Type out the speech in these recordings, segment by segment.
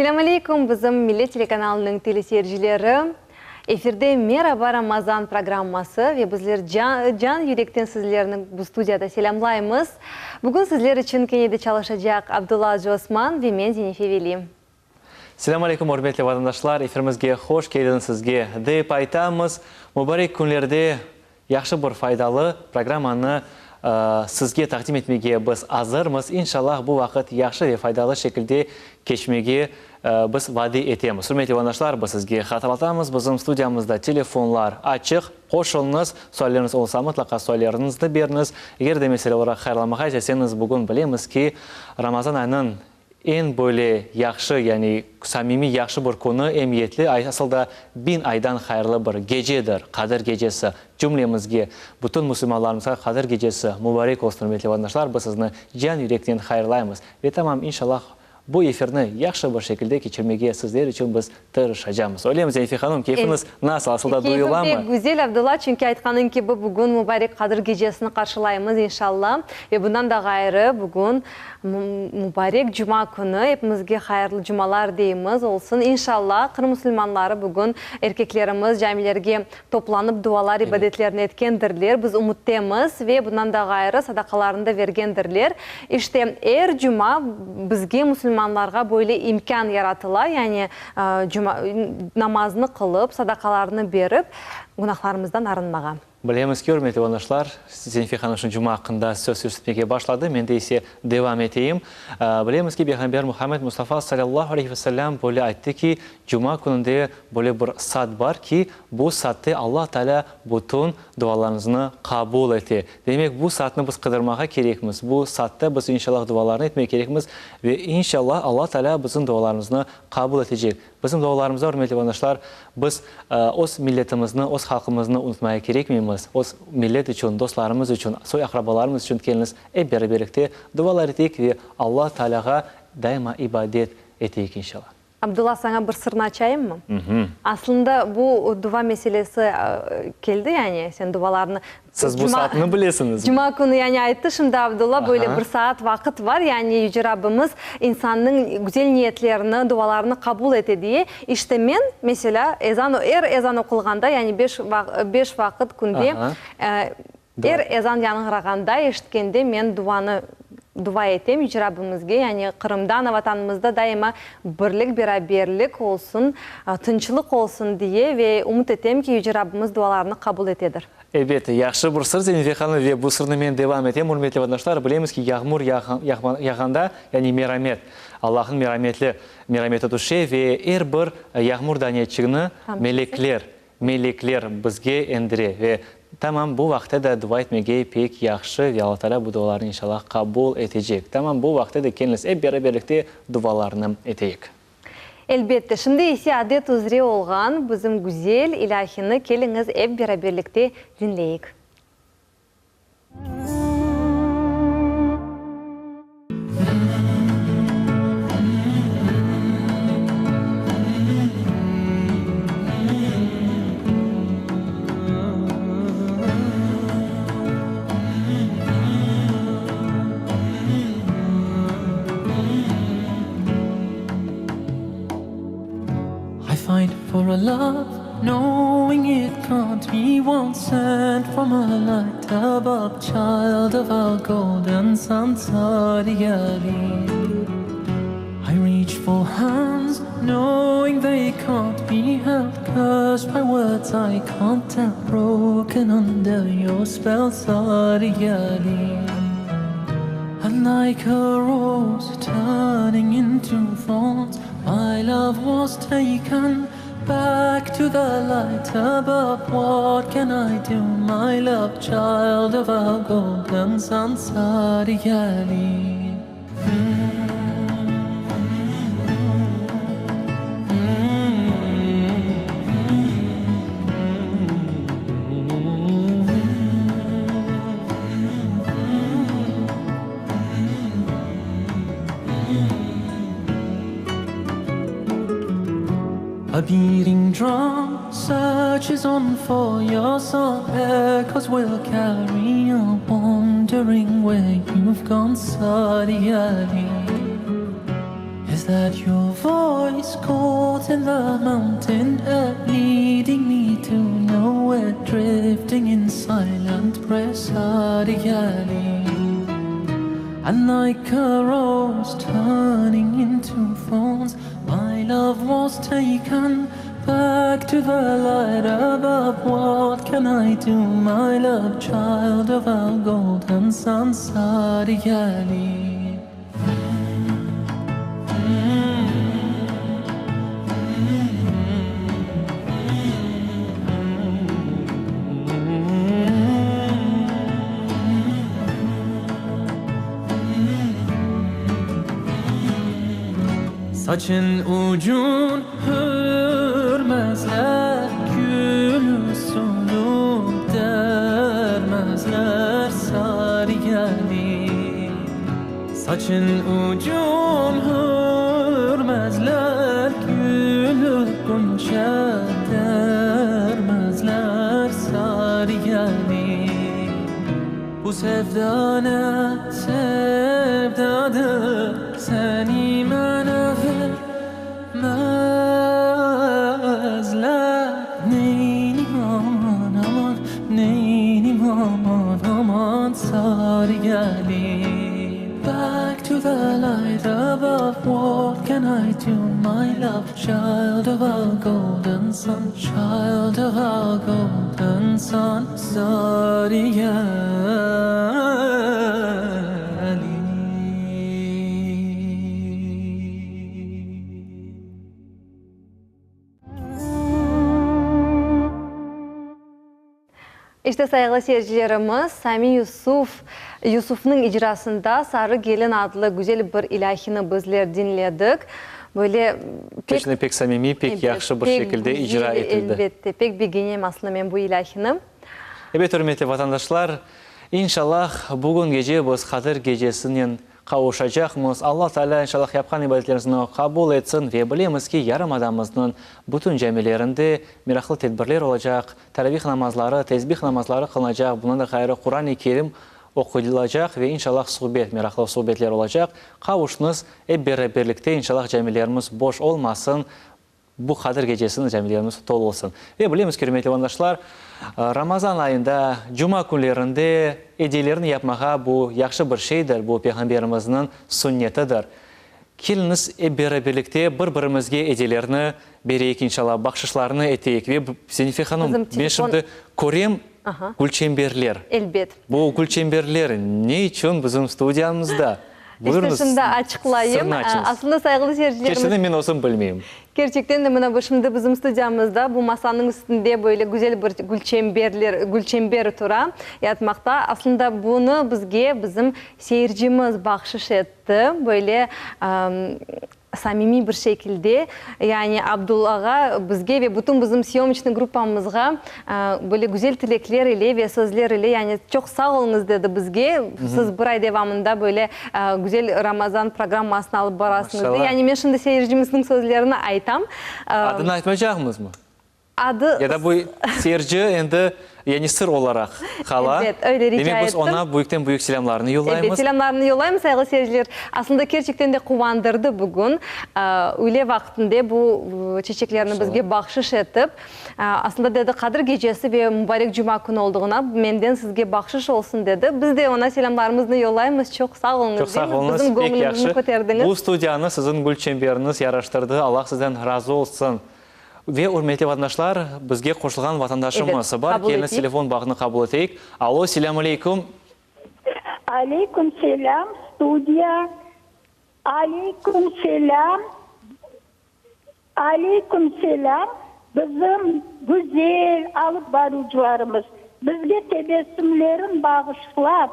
Selâm aleyküm, bizim Millet telekanalınıñ teleseyircileri! Efirde Meraba Ramazan programması ve bizler can yürekten sizlerni bu studiyada selâmlaymız. Bugün sizler içün kene de çalışacaq Abdulla Acıosman ve men Zenife Veli. Selâm aleyküm, ürmetli vatandaşlar! Efirimizge hoş keldiñiz sizge dep aytamız. Mubarek künlerde Yahşı bir faydalı programmanı sizge taqdim etmege biz azırmız. İnşallah, bu vaqıt yahşı ve faydalı şekilde keçmege biz vade etemiz. Ürmetli vatandaşlar, biz sizge hatırlatamız, bizim studiyamızda telefonlar açıq, qoşulıñız, sualleriñiz olsa, mıtlaqa sualleriñizni beriñiz. Eger de mesele olaraq hayırlamağa isteseñiz, bugün bilemiz ki, Ramazan ayınıñ Eñ böyle yahşı, yani samimiy yahşı bir künü, emiyetli, asıl da biñ aydan hayırlı bir gecedir, Qadir gecesi. Cümlemizge, bütün musulmanlarımızğa Qadir gecesi mubarek olsun, ürmetli vatandaşlar, biz sizni can yürekten hayırlaymız. Ve tamam, inşallah, bu efirni yahşı bir şekilde keçirmege sizler içün biz Tırışacamız. Öylemi, Zenife hanım, keyfiñiz nasıl, asıl da duyulamı? Keyfim pek güzel, Abdulla, çünki aytqanıñ kibi, bugün mubarek Qadir gecesini qarşılaymız, inşalla. Ve bundan da ğayrı, bugün mubarek cuma künü, epimizge hayırlı cumalar deymiz, olsun, inşalla. Qırım musulmanları bugün erkeklerimiz camilerge toplanıp dualar, ibadetlerini etkendirler, biz ümüttemiz, ve bundan da ğayrı sadaqalarını da vergendirler. İşte, er cuma bizge, musulmanlarğa, böyle imkân yaratıla, yani cuma namaznı qılıp, sadaqalarnı berip, günahlarımızdan arınmağa. Bilemiz ki, ürmetli vatandaşlar, Zenife hanım şimdi cuma aqqında söz yürsetmege başladı, men de ise devam eteyim. Bilemiz ki, Peyğamber Muhammed Mustafa salâllahu aleyhi ve sellâm böyle ayttı ki, cuma kününde böyle bir saat bar ki, bu saatte Alla Taalâ bütün dualarıñıznı qabul ete. Demek, bu saatni biz qıdırmağa kerekmiz, bu saatte biz, inşallah, dualarnı etmege kerekmiz ve, inşallah, Alla Taalâ bizim dualarımıznı qabul etecek. Bizim dualarımızda, ürmetli vatandaşlar, biz öz milletimizni, öz halqımıznı unutmaya kerekmeymiz. Öz millet içün, dostlarımız içün, soy-aqrabalarımız içün keliñiz, ep beraberlikte dualar eteyik ve Alla Taalâğa daima ibadet eteyik, inşallah. Abdulla, saña bir sırnı açayımmı? Aslında bu duva meselesi keldi, yani sen duvalarnı. Siz bu saatni bilesiñizmi? Cuma künü yani ayttı şimdi Abdulla, böyle bir saat vaqıt var, yani Yüce Rabbimiz insannıñ güzel niyetlerini, duvalarını qabul ete diye. İşte men, meselâ, ezan, er ezan oqulğanda, yani beş vaqıt künde Er ezan yañğırağanda, eşitkende men duvanı duva etem Yüce Rabbimizge, yani Qırımda, ana Vatanımızda daima birlik, beraberlik olsun, tınçlıq olsun diye ve ümüt etem ki, Yüce Rabbimiz dualarnı qabul etedir. Elbette, yahşı bir sır, Zenife hanım, ve bu sırnı men devam etem. Ürmetli vatandaşlar, bilemiz ki, yağmur yağğanda, yani meramet, Allahnıñ merametli merameti tüşe ve er bir yağmur daneçigini melekler, Melekler bizge endire ve tamam bu vaqıtta da dua etmege pek yahşı ve Alla Taalâ bu dualarnı inşallah qabul etecek. Tamam bu vaqıtta da keliñiz ep beraberlikte dualarnı eteyik. Elbette, şimdi ise adet üzre olğan bizim güzel ilâhini keliñiz ep beraberlikte diñleyik. I fight for a love knowing it can't be won Sent from a light above Child of our golden sun Sariyali I reach for hands knowing they can't be held Cursed by words I can't tell Broken under your spell Sariyali And like a rose turning into thorns My love was taken back to the light above What can I do, my love, child of our golden sun Sariyali A beating drum searches on for your song Echoes will carry on wondering where you've gone Sariyali. Is that your voice caught in the mountain air Leading me to nowhere Drifting in silent prayer Sarı gelin And like a rose turning into thorns My love was taken back to the light above What can I do, my love, child of our golden sun Sarı gelin Saçın ucun hörmezler Gülü solup dermezler Sarı gelin Saçın ucun hörmezler Gülü gonca dermezler Sarı gelin Bu sevda ne sevdadır Seni bana vermezler Neynim aman aman Neynim aman aman Sarı gelin Back to the light above What can I do my love Child of our golden sun Child of our golden sun Sarı gelin İşte, sayğılı seyircilerimiz, Sami Yusuf Yusufnıñ icrasında Sarı gelin adlı güzel bir ilâhini bizler diñledik. Böyle pek. Keşne pek samimiy, pek yahşı bir şekilde icra etildi. Elbette, pek begenem aslında men bu ilâhini. Ebet, ürmetli vatandaşlar, inşallah, bugün gece biz Qadir gecesinen qavuşacaqmız. Alla Teala, inşallah, yapqan ibadetlerimizni qabul etsin ve bilemiz ki, yarımadamıznıñ bütün camilerinde meraqlı tedbirler olacaq, taravih namazları, tesbih namazları qılınacaq, bundan da ğayrı Quran-ı Kerim oqulacaq ve inşallah suhbet, meraqlı suhbetler olacaq. Qavuşıñız, ep beraberlikte, inşallah, camilerimiz boş olmasın, Bu Qadir gecesini camilerimiz tolu olsun. Ve bilemiz ki, ürmetli vatandaşlar, Ramazan ayında, cuma künlerinde ediyelerni yapmağa bu yahşı bir şeydir, bu Peyğamberimizniñ sünnetidir. Keliñiz, ep beraberlikte bir-birimizge ediyelerni bereyik, inşallah, bahşışlarnı eteyik. Ve, Zenife hanım, men şimdi körem, gülçemberler. Elbet. Bu gülçemberler ne içün bizim studiyamızda? İşte Buyurıñız, şimdi açıqlayım. sırnı açıñız. Aslında, sayğılı seyircilerimiz. Kerçekten men özüm bilmeyim. Kerçekten de mına bu şimdi bizim studiyamızda bu masanıñ üstünde böyle güzel bir gülçemberler, gülçember tura, yatmaqta. Aslında bunı bizge bizim seyircimiz bahşış etti. Böyle Samimiy bir şekilde, yani Abdul ağa bizge ve bütün bizim syomıçnıy gruppamızğa böyle güzel tilekler ile ve sözler ile, yani çoq sağ oluñız dedi bizge, siz bir ay devamında böyle güzel Ramazan programmasını alıp barasıñız dey. Yani men şimdi seyircimizniñ sözlerini aytam. Adını aytmaycaqmızmı? Adı. Ya da bu seyirci endi, yani sır olaraq qala. Elbet, öyle rica Demek, biz ettim. oña büyükten-büyük selâmlarnı yollaymız. Elbet, selâmlarnı yollaymız, sayğılı seyirciler. Aslında, kerçekten de quvandırdı bugün. Üyle vaqtında bu çeçeklerni bizge bahşış etip, aslında, dedi, Qadir gecesi ve mubarek cuma künü olduğuna menden sizge bahşış olsun, dedi. Biz de oña selâmlarımıznı yollaymız. Çoq sağ oluñız, Çoq sağ deymiz. oluñız, Bizim pek göñlümizni yahşı. köterdiñiz. Bu studiyanı siziñ gül çemberiñiz yaraştırdı. Allah sizden razı olsun. Ve, ürmetli vatandaşlar, bizge qoşulğan vatandaşımız Ebet, bar. qabul Keliñiz, eteyik. telefon bağını qabul eteyik. Alo, selâm aleyküm. Aleyküm selâm, studiya. Aleyküm selâm, aleyküm selâm, bizim güzel alıp barıcılarımız. Bizge tebessümlerin bağışlap,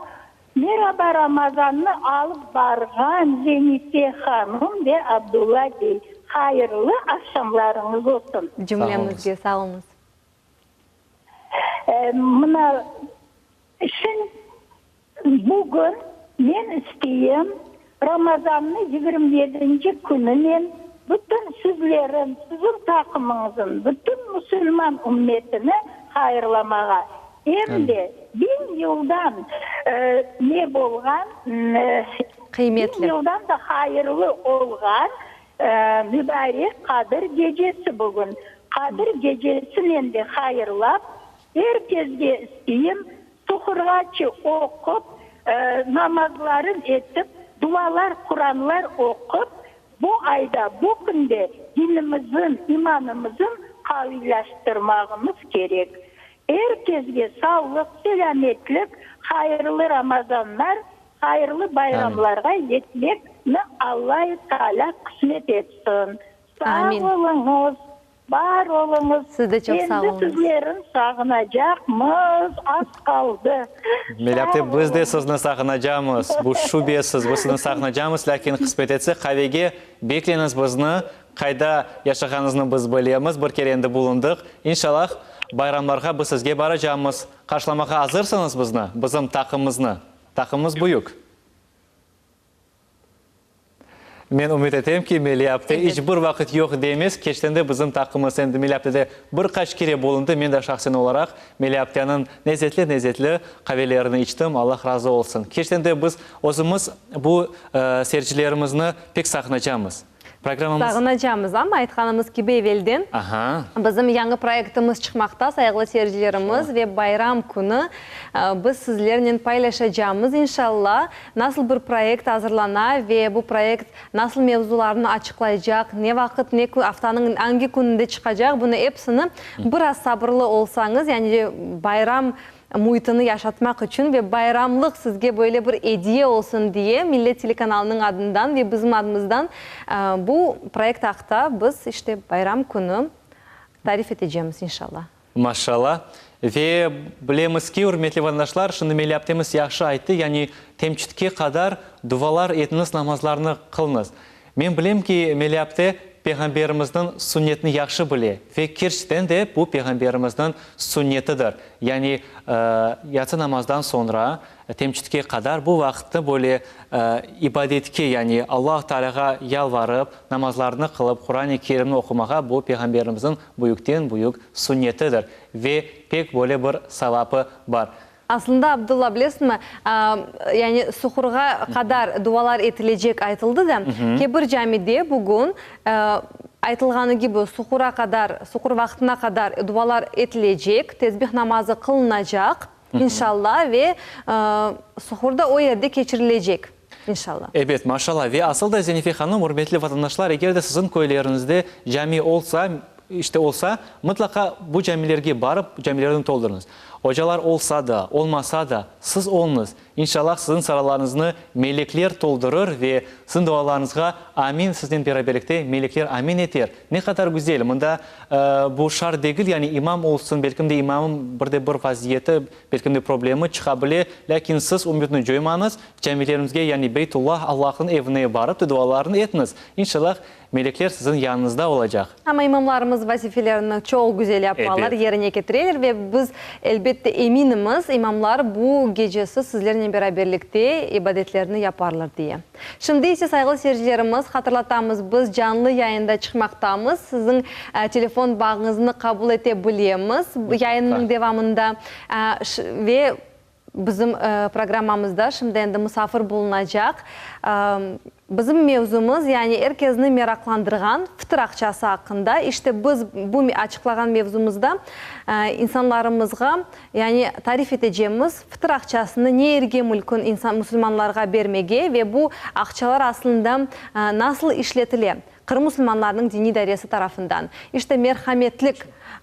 Meraba Ramazannı alıp barğan Zenife hanım ve Abdulla bey, hayırlı aqşamlarıñız olsun. Cümlemizge sağ oluñız. Mına, şin, bugün men isteyim, Ramazannı 27-nci kününen bütün sizlerin, siziñ taqımıñızın, bütün musulman ümmetini hayırlamağa. Em de biñ yıldan ne bolğan, Qıymetli. biñ yıldan da hayırlı olğan. Mübarek Qadir gecesi bugün. Qadir gecesinen de hayırlap, er kesge isteyim, suhurğaçı oqup, namazların etip, dualar, Quranlar oqup, bu ayda, bu künde dinimizin, imanımızın qaviylaştırmağımız kerek. Er kesge sağlıq, selâmetlik, hayırlı Ramazanlar, Hayırlı bayramlarğa yetmekni Allai Taalâ qısmet etsin. Sağ oluñız, bar oluñız. Siz de çoq sağ Endi oluñız. sizlerni sağınacaqmız, az qaldı. Melâpte, biz de sizni sağınacamız, bu şübesiz, biz sizni sağınacamız, lâkin qısmet etse qavege bekleñiz bizni, qayda yaşağanıñıznı biz bilemiz, bir kere endi bulundıq, İnşallah, bayramlarğa biz sizge baracamız. Qarşılamağa azırsıñız bizni, bizim taqımımıznı? Taqımımız büyük. Men ümüt etem ki, Meliya apte iç bir vaqıt yoq demez. Keçten de bizim taqımımız endi Meliya aptede bir qaç kere bulundı. Men de şahsen olaraq Meliya apteniñ lezetli-lezetli qavelerini içtim. Allah razı olsun. Keçten de biz özümiz bu seyircilerimizni pek sağınacamız. Programmamız. Sağınacamız, amma aytqanımız kibi evelden bizim yañı proyektimiz çıqmaqta, sayğılı seyircilerimiz, ve bayram künü biz sizlernen paylaşacamız, inşalla, nasıl bir proyekt azırlana ve bu proyekt nasıl mevzularnı açıqlaycaq, ne vaqıt, ne kün, aftanıñ angi kününde çıqacaq, bunı episini biraz sabırlı olsañız, yani bayram müitini yaşatmaq içün ve bayramlıq sizge böyle bir ediye olsun diye Millet telekanalınıñ adından ve bizim adımızdan bu proyekt aqta biz işte bayram künü tarif etecemiz, inşallah. Maşallah. Ve bilemiz ki, ürmetli vatandaşlar, şimdi Melih aptemiz yahşı ayttı, yani temçitke qadar duvalar etiñiz, namazlarnı qılıñız. Men bilem ki, Melih apte Peyğamberimizniñ sünnetini yahşı bile ve kerçekten de bu Peyğamberimizniñ sünnetidir. Yani, yatsı namazdan soñra temçitke qadar bu vaqıtnı böyle ibadetke, yani Allah Tealâğa yalvarıp, namazlarnı qılıp, Quran-ı Kerimni oqumağa bu Peyğamberimizniñ büyükten-büyük sünnetidir ve pek böyle bir savapı bar. Aslında, Abdulla, bilesiñmi, yani suhurğa qadar dualar etilecek aytıldı da, Kebir camide bugün, aytılğanı kibi, suhura qadar, suhur vaqtına qadar dualar etilecek, tesbih namazı qılınacaq, inşalla, ve suhur da o yerde keçirilecek, inşalla. Ebet, maşalla. Ve asıl da, Zenife hanım, ürmetli vatandaşlar, eger de siziñ köyleriñizde cami olsa, işte olsa, mıtlaqa bu camilerge barıp, camilerni toldurıñız. Ocalar olsa da, olmasa da, siz oluñız. İnşallah, siziñ saralarıñıznı melekler toldurır ve siziñ dualarıñızğa amin siznen beraberlikte melekler amin eter. Ne qadar güzel! Mında bu şart degil, yani imam olsun, belkim de imamın bir de bir vaziyeti, belkim de problemi çıqa bile, lâkin siz ümütni coymañız, camilerimizge, yani Beytullah, Allahnıñ evine barıp da dualarını etiñiz. İnşallah, Melekler siziñ yanıñızda olacaq. Amma imamlarımız vazifelerini çoq güzel yapalar, yerine ketireler ve biz, elbette, eminimiz, imamlar bu gecesi sizlernen beraberlikte ibadetlerini yaparlar diye. Şimdi ise, sayğılı seyircilerimiz, hatırlatamız, biz canlı yayında çıqmaqtamız, siziñ telefon bağıñıznı qabul ete bilemiz yayınnıñ devamında ve Bizim programmamızda şimdi endi musafir bulunacaq. Bizim mevzumız, yani er kezni meraqlandırğan fıtır aqçası aqqında. İşte biz bu açıqlağan mevzumızda insanlarımızğa, yani tarif etecemiz, fıtır aqçasını ne yerge mülkün insan, musulmanlarğa bermege ve bu aqçalar aslında nasıl işletile Qırım musulmanlarınıñ diniy idaresi tarafından. İşte merhametlik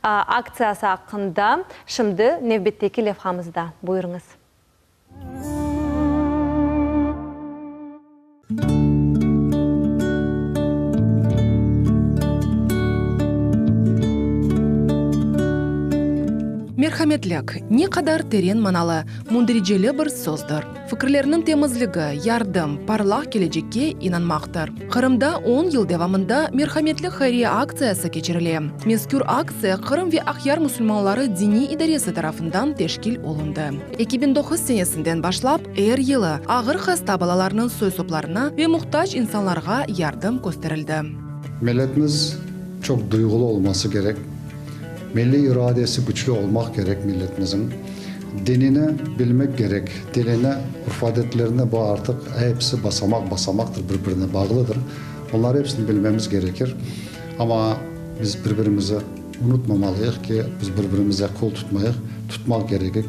aktsiyası aqqında şimdi nevbetteki levhamızda. Buyurıñız. Merhametlik, ne qadar teren manalı, mündericeli bir sözdir. Fikirlerniñ temizligi, yardım, parlaq kelecekke inanmaqtır. Qırımda on yıl devamında Merhametlik hayriye aktsiyası keçirile. Mezkür aktsiya Qırım ve Aqyar musulmanları diniy idaresi tarafından teşkil olundı. 2009 senesinden başlap, er yılı ağır hasta balalarnıñ soy-soplarına ve muhtac insanlarğa yardım kösterildi. Milletimiz çoq duyğulı olması kerek. Milliy iradesi küçlü olmaq kerek milletimizin. Dinini bilmek kerek, tilini, urf-adetlerini, bu artıq episi basamaq-basamaqtır, bir-birine bağlıdır. Bunları hepsini bilmemiz gerekir. Ama biz bir-birimizi unutmamalıyıq ki, biz bir-birimize qol tutmayıq, tutmaq kerekik.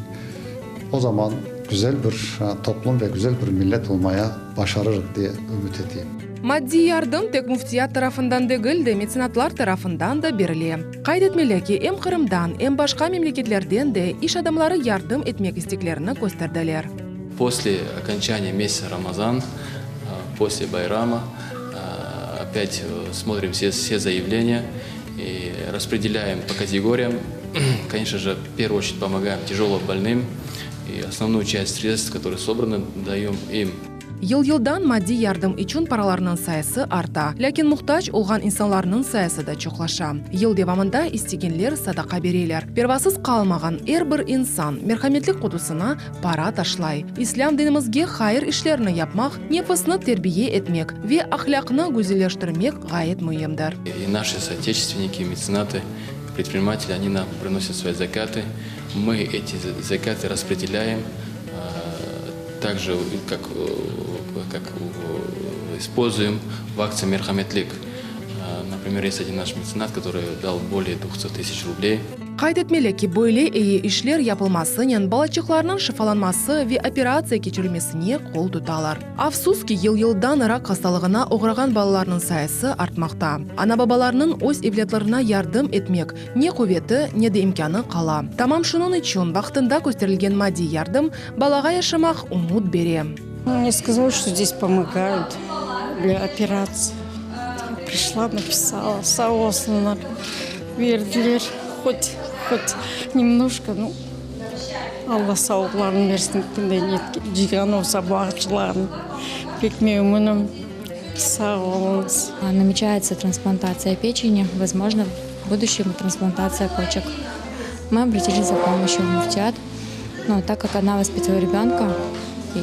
O zaman güzel bir toplum ve güzel bir millet olmaya başarırıq diye ümüt eteyim. Maddiy yardım tek müftiyat tarafından degil de, metsenatlar tarafından da berile. Qayd etmeli ki, em Qırımdan, em başqa memleketlerden de iş adamları yardım etmek isteklerini kösterdiler. Posle okonçaniya mesyaca Ramazan, posle bayrama opyat smotrim vse vse zayavleniya i raspredelyaem po kategoriyam. Koneçno je, v pervuyu oçeredь pomogaem tyajelо bolnym i osnovnuyu çast sredstv, kotorye sobrany, dayom im. Yıl-yıldan maddiy yardım içün paralarnıñ sayısı arta, lâkin muhtac olğan insanlarnıñ sayısı da çoqlaşa. Yıl devamında istegenler sadaqa bereler. Pervasız qalmağan er bir insan merhametlik qutusına para taşlay. İslâm dinimizge hayır işlerni yapmaq, nefisni terbiye etmek ve ahlâqnı güzelleştirmek ğayet müimdir. И наши соотечественники, меценаты, предприниматели, они нам приносят свои закаты. Мы эти закаты распределяем так же, как, как используем в акции «Merhametlik». Например, есть один наш меценат, который дал более 200 тысяч рублей. Qayd etmeli ki, böyle eyi işler yapılmasınen balaçıqlarnıñ şifalanması ve operatsiya keçirilmesine qol tutalar. Afsus ki, yıl-yıldan rak hastalığına oğrağan balalarnıñ sayısı artmaqta. Ana-babalarnıñ öz evlâtlarına yardım etmek ne quveti, ne de imkânı qala. Tamam şunıñ içün vaqtında kösterilgen maddiy yardım balağa yaşamaq ümüt bere. Mne skazali, çto zdes pomogayut dlâ operatsiya. Ya prişla, napisala, sağ olsunlar, berdiler, hot, hot nemnoşko, nu, Alla sağlıqlarını bersin, kimde cıyğan olsa bağışlarını, pek memnünim, sağ oluñız. Namечается трансплантация печени, возможно, в будущем трансплантация почек. Мы обратились за помощью в муфтият, но так как она воспитывала ребенка и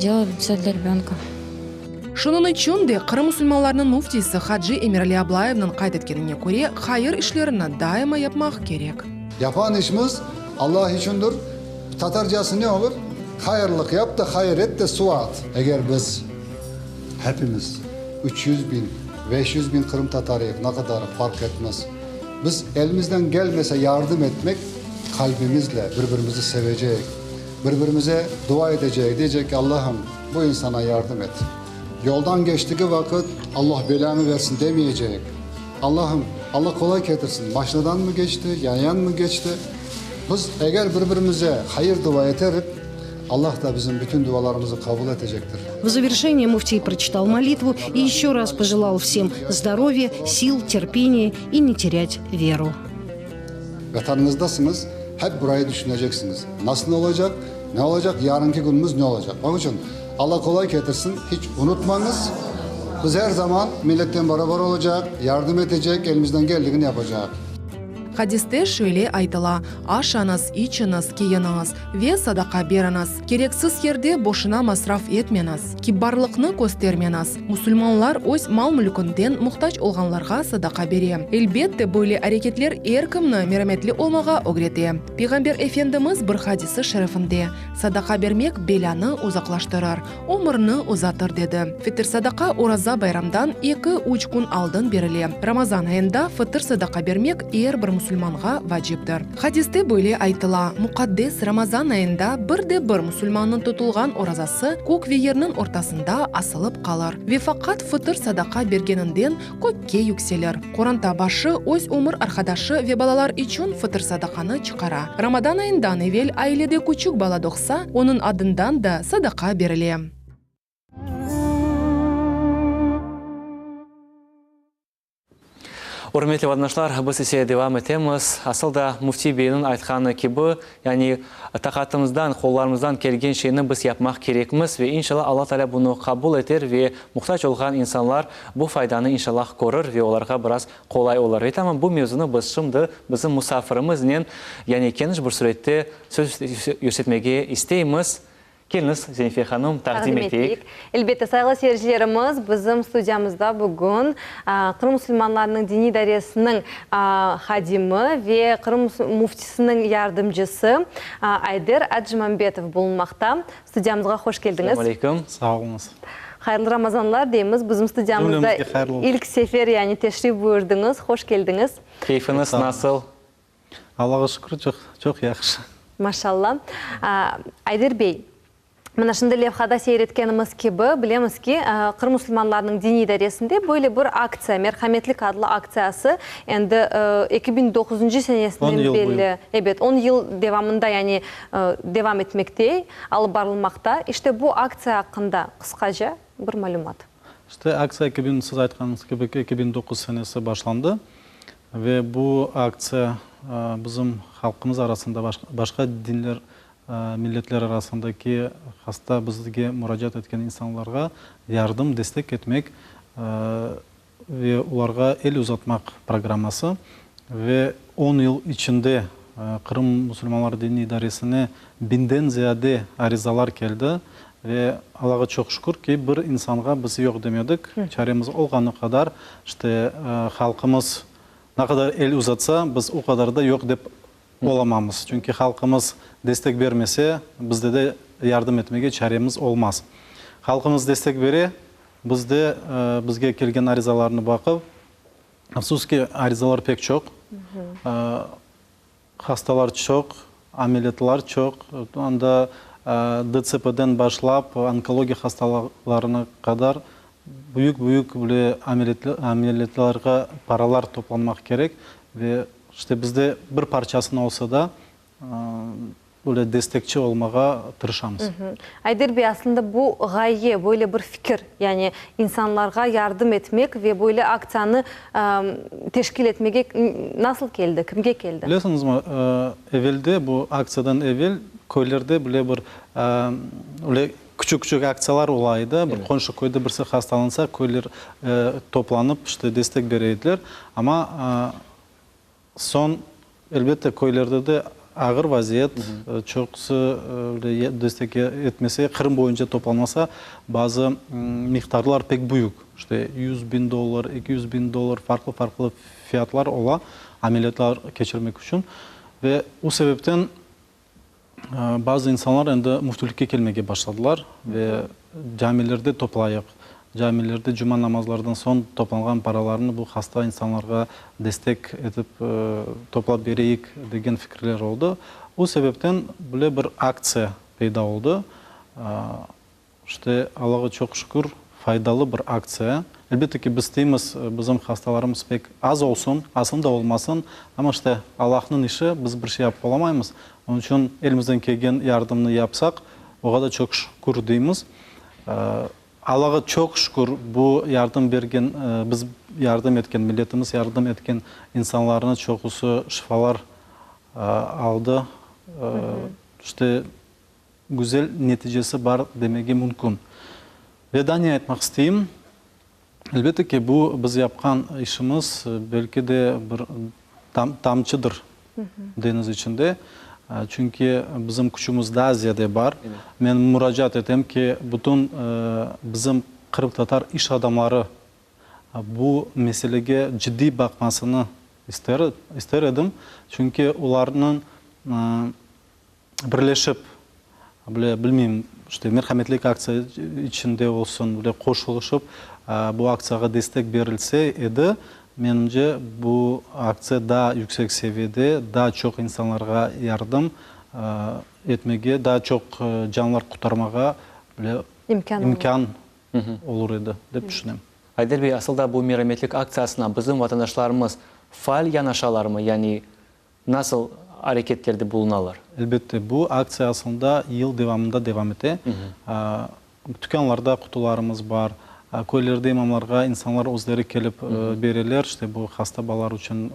делала все для ребенка. Şunıñ içün de Qırım musulmanlarınıñ müftisi hacı Emirali Ablayevniñ qayd etkenine köre, hayır işlerini daima yapmaq kerek. Yapan işimiz Allah içündir. Tatarcası ne olur? Hayırlıq yap da, hayır et de, suv at. Eger biz hepimiz, 300 biñ, 500 biñ qırımtatarıyıq, ne qadarı farq etmez, biz elimizden kelmese yardım etmek, qalbimizle bir-birimizi seveceyik, bir-birimize dua eteceyik, deycek ki, Allahım, bu insana yardım et. Yoldan keçtigi vaqıt Allah belâñı versin demeyeceyik. Allahım, Alla qolay ketirsin, maşinadanmı keçti, yayanmı keçti, biz eger bir-birimize hayır dua eterik, Allah da bizim bütün dualarımızı qabul etecektir. В завершение муфтий прочитал молитву и еще раз пожелал всем здоровья, сил, терпения и не терять веру. Vatanıñızdasıñız, hep burayı düşüneceksiñiz. Nasıl olacaq, ne olacaq, yarınki künümiz ne olacaq. Onıñ içün Alla qolay ketirsin, hiç unutmañız, biz er zaman milletten barabar olacaq, yardım etecek, elimizden keldigini yapacaq. Hadiste şöyle aytıla, Aşañız, içiñiz, kiyiniñiz ve sadaqa beriñiz. Kereksiz yerde boşuna masraf etmeñiz, kibbarlıqnı köstermeñiz. Musulmanlar öz mal-mülkünden muhtac olğanlarğa sadaqa bere. Elbette, böyle areketler er kimni merametli olmağa ögrete. Peyğamber Efendimiz bir hadisi şerifinde, Sadaqa bermek belânı uzaqlaştırır, ömürni uzatır, dedi. Fitr sadaqa Oraza bayramdan eki-üç kün aldın berile. Ramazan ayında fıtır sadaqa bermek er bir musulmanğa vaciptir. Hadiste böyle aytıla, Muqaddes Ramazan ayında bir de bir musulmannıñ tutulğan orazası kök ve yerniñ ortasında asılıp qalır ve faqat fıtır sadaqa bergeninden kökke yükselir. Qoranta başı öz ömür arqadaşı ve balalar içün fıtır sadaqanı çıqara. Ramadan ayından evel ailede küçük bala doğsa, onıñ adından da sadaqa berile. Ürmetli vatandaşlar, biz ise devam etemiz. Asıl da Müfti beyniñ aytqanı kibi, yani taqatımızdan, qollarımızdan kelgen şeyni biz yapmaq kerekmiz ve inşallah Alla Taalâ bunı qabul eter ve muhtac olğan insanlar bu faydanı inşallah körür ve olarğa biraz qolay olur. Ve tamam bu mevzunı biz şimdi bizim musafirimiznen, yani keniş bir sürette söz yürsetmege isteymiz. Keliñiz, Zenife hanım, taqdim eteyik. Elbette, sayğılı seyircilerimiz, bizim studiyamızda bugün Qırım musulmanlarınıñ diniy idaresiniñ hadimi ve Qırım müftisiniñ yardımcısı Ayder Acimambetov bulunmaqta. Studiyamızğa hoş keldiñiz. Selâm aleyküm. Sağ oluñız. Hayırlı Ramazanlar deymiz. Bizim studiyamızda ilk sefer yani teşrif buyurdıñız. Hoş keldiñiz. Keyfiñiz nasıl? Allağa şükür, çoq, çoq yahşı. Maşalla. Ayder bey, mına şimdi levhada seyir etkenimiz kibi, bilemiz ki, Qırım musulmanlarınıñ diniy idaresinde böyle bir aktsiya, Merhametlik adlı aktsiyası endi 2009-ncı senesinden belli, ebet, on yıl devamında yani devam etmekte, alıp barılmaqta. İşte bu aktsiya aqqında qısqaca bir malümat. İşte aktsiya 2000, siz aytqanıñız kibi, 2009 senesi başlandı. Ve bu aktsiya bizim halqımız arasında, başqa dinler, milletler arasındaki hasta bizge muracaat etken insanlarğa yardım, destek etmek ve olarğa el uzatmaq programması. Ve on yıl içinde Qırım musulmanları diniy idaresine biñden ziyade arizalar keldi. Ve Allağa çoq şükür ki, bir insanğa biz yoq demedik. Çaremiz olğanı qadar, işte, halqımız ne qadar el uzatsa, biz o qadar da yoq dep olamamız. Çünki halqımız destek bermese, bizde de yardım etmege çaremiz olmaz. Halqımız destek bere, biz de bizge kelgen arizalarnı baqıp, afsus ki, arizalar pek çoq, Hastalar çoq, ameliyatlar çoq, anda DTSPden başlap onkologiya hastalıqlarına qadar büyük-büyük böyle ameliyatlarğa paralar toplanmaq kerek ve işte bizde bir parçasını olsa da böyle destekçi olmağa tırışamız. Ayder bey, aslında bu ğaye, böyle bir fikir, yani insanlarğa yardım etmek ve böyle aktsiyanı teşkil etmege nasıl keldi, kimge keldi? Bilesiñizmi, evelde, bu aktsiyadan evel köylerde bile bir öyle küçük-küçük aktsiyalar ola edi. Bir qonşu köyde birisi hastalansa, köyler toplanıp, işte, destek bere ediler. Amma Soñ, elbette, köylerde de ağır vaziyet, çoqusı öyle destek etmese, Qırım boyunca toplanmasa, bazı miqdarlar pek büyük, işte, 100 biñ dollar, 200 biñ dollar, farqlı-farqlı fiyatlar ola ameliyatlar keçirmek içün. Ve o sebepten Bazı insanlar endi müftülikke kelmege başladılar ve camilerde toplayıq, camilerde cuma namazlardan soñ toplanğan paralarnı bu hasta insanlarğa destek etip toplap bereyik degen fikirler oldı. O sebepten böyle bir aktsiya peyda oldı. İşte, Allağa çoq şükür, faydalı bir aktsiya. Elbette ki, biz isteymiz, bizim hastalarımız pek az olsun, aslında olmasın, amma işte, Allahnıñ işi, biz bir şey yapıp olamaymız. Onıñ içün elimizden kelgen yardımnı yapsaq, oğa da çoq şükür deymiz. Allağa çoq şükür, bu yardım bergen, biz yardım etken, milletimiz yardım etken insanlarnı çoqusı şifalar aldı. İşte, Güzel neticesi bar demege mümkün. Ve daa ne aytmaq isteyim, elbette ki, bu biz yapqan işimiz belki de bir tamçıdır deñiz içinde, çünki bizim küçümiz daa ziyade bar. Men muracaat etem ki, bütün bizim qırımtatar iş adamları bu meselege ciddiy baqmasını ister edim, çünki olarnıñ birleşip, bile bilmeyim, işte, merhametlik aktsiya içinde olsun, bile qoşulışıp, bu aktsiyağa destek berilse edi, menimce, bu aktsiya daa yüksek seviyede, daa çoq insanlarğa yardım etmege, daa çoq canlar qurtarmağa bile imkân olur edi, dep tüşünem. Ayder bey, asıl da bu merhametlik aktsiyasına bizim vatandaşlarımız faal yanaşalarmı, yani Nasıl areketlerde bulunalar? Elbette, bu aktsiya aslında yıl devamında devam ete. Tükânlarda qutularımız bar, köylerde imamlarğa insanlar özleri kelip bereler, işte bu hasta balalar içün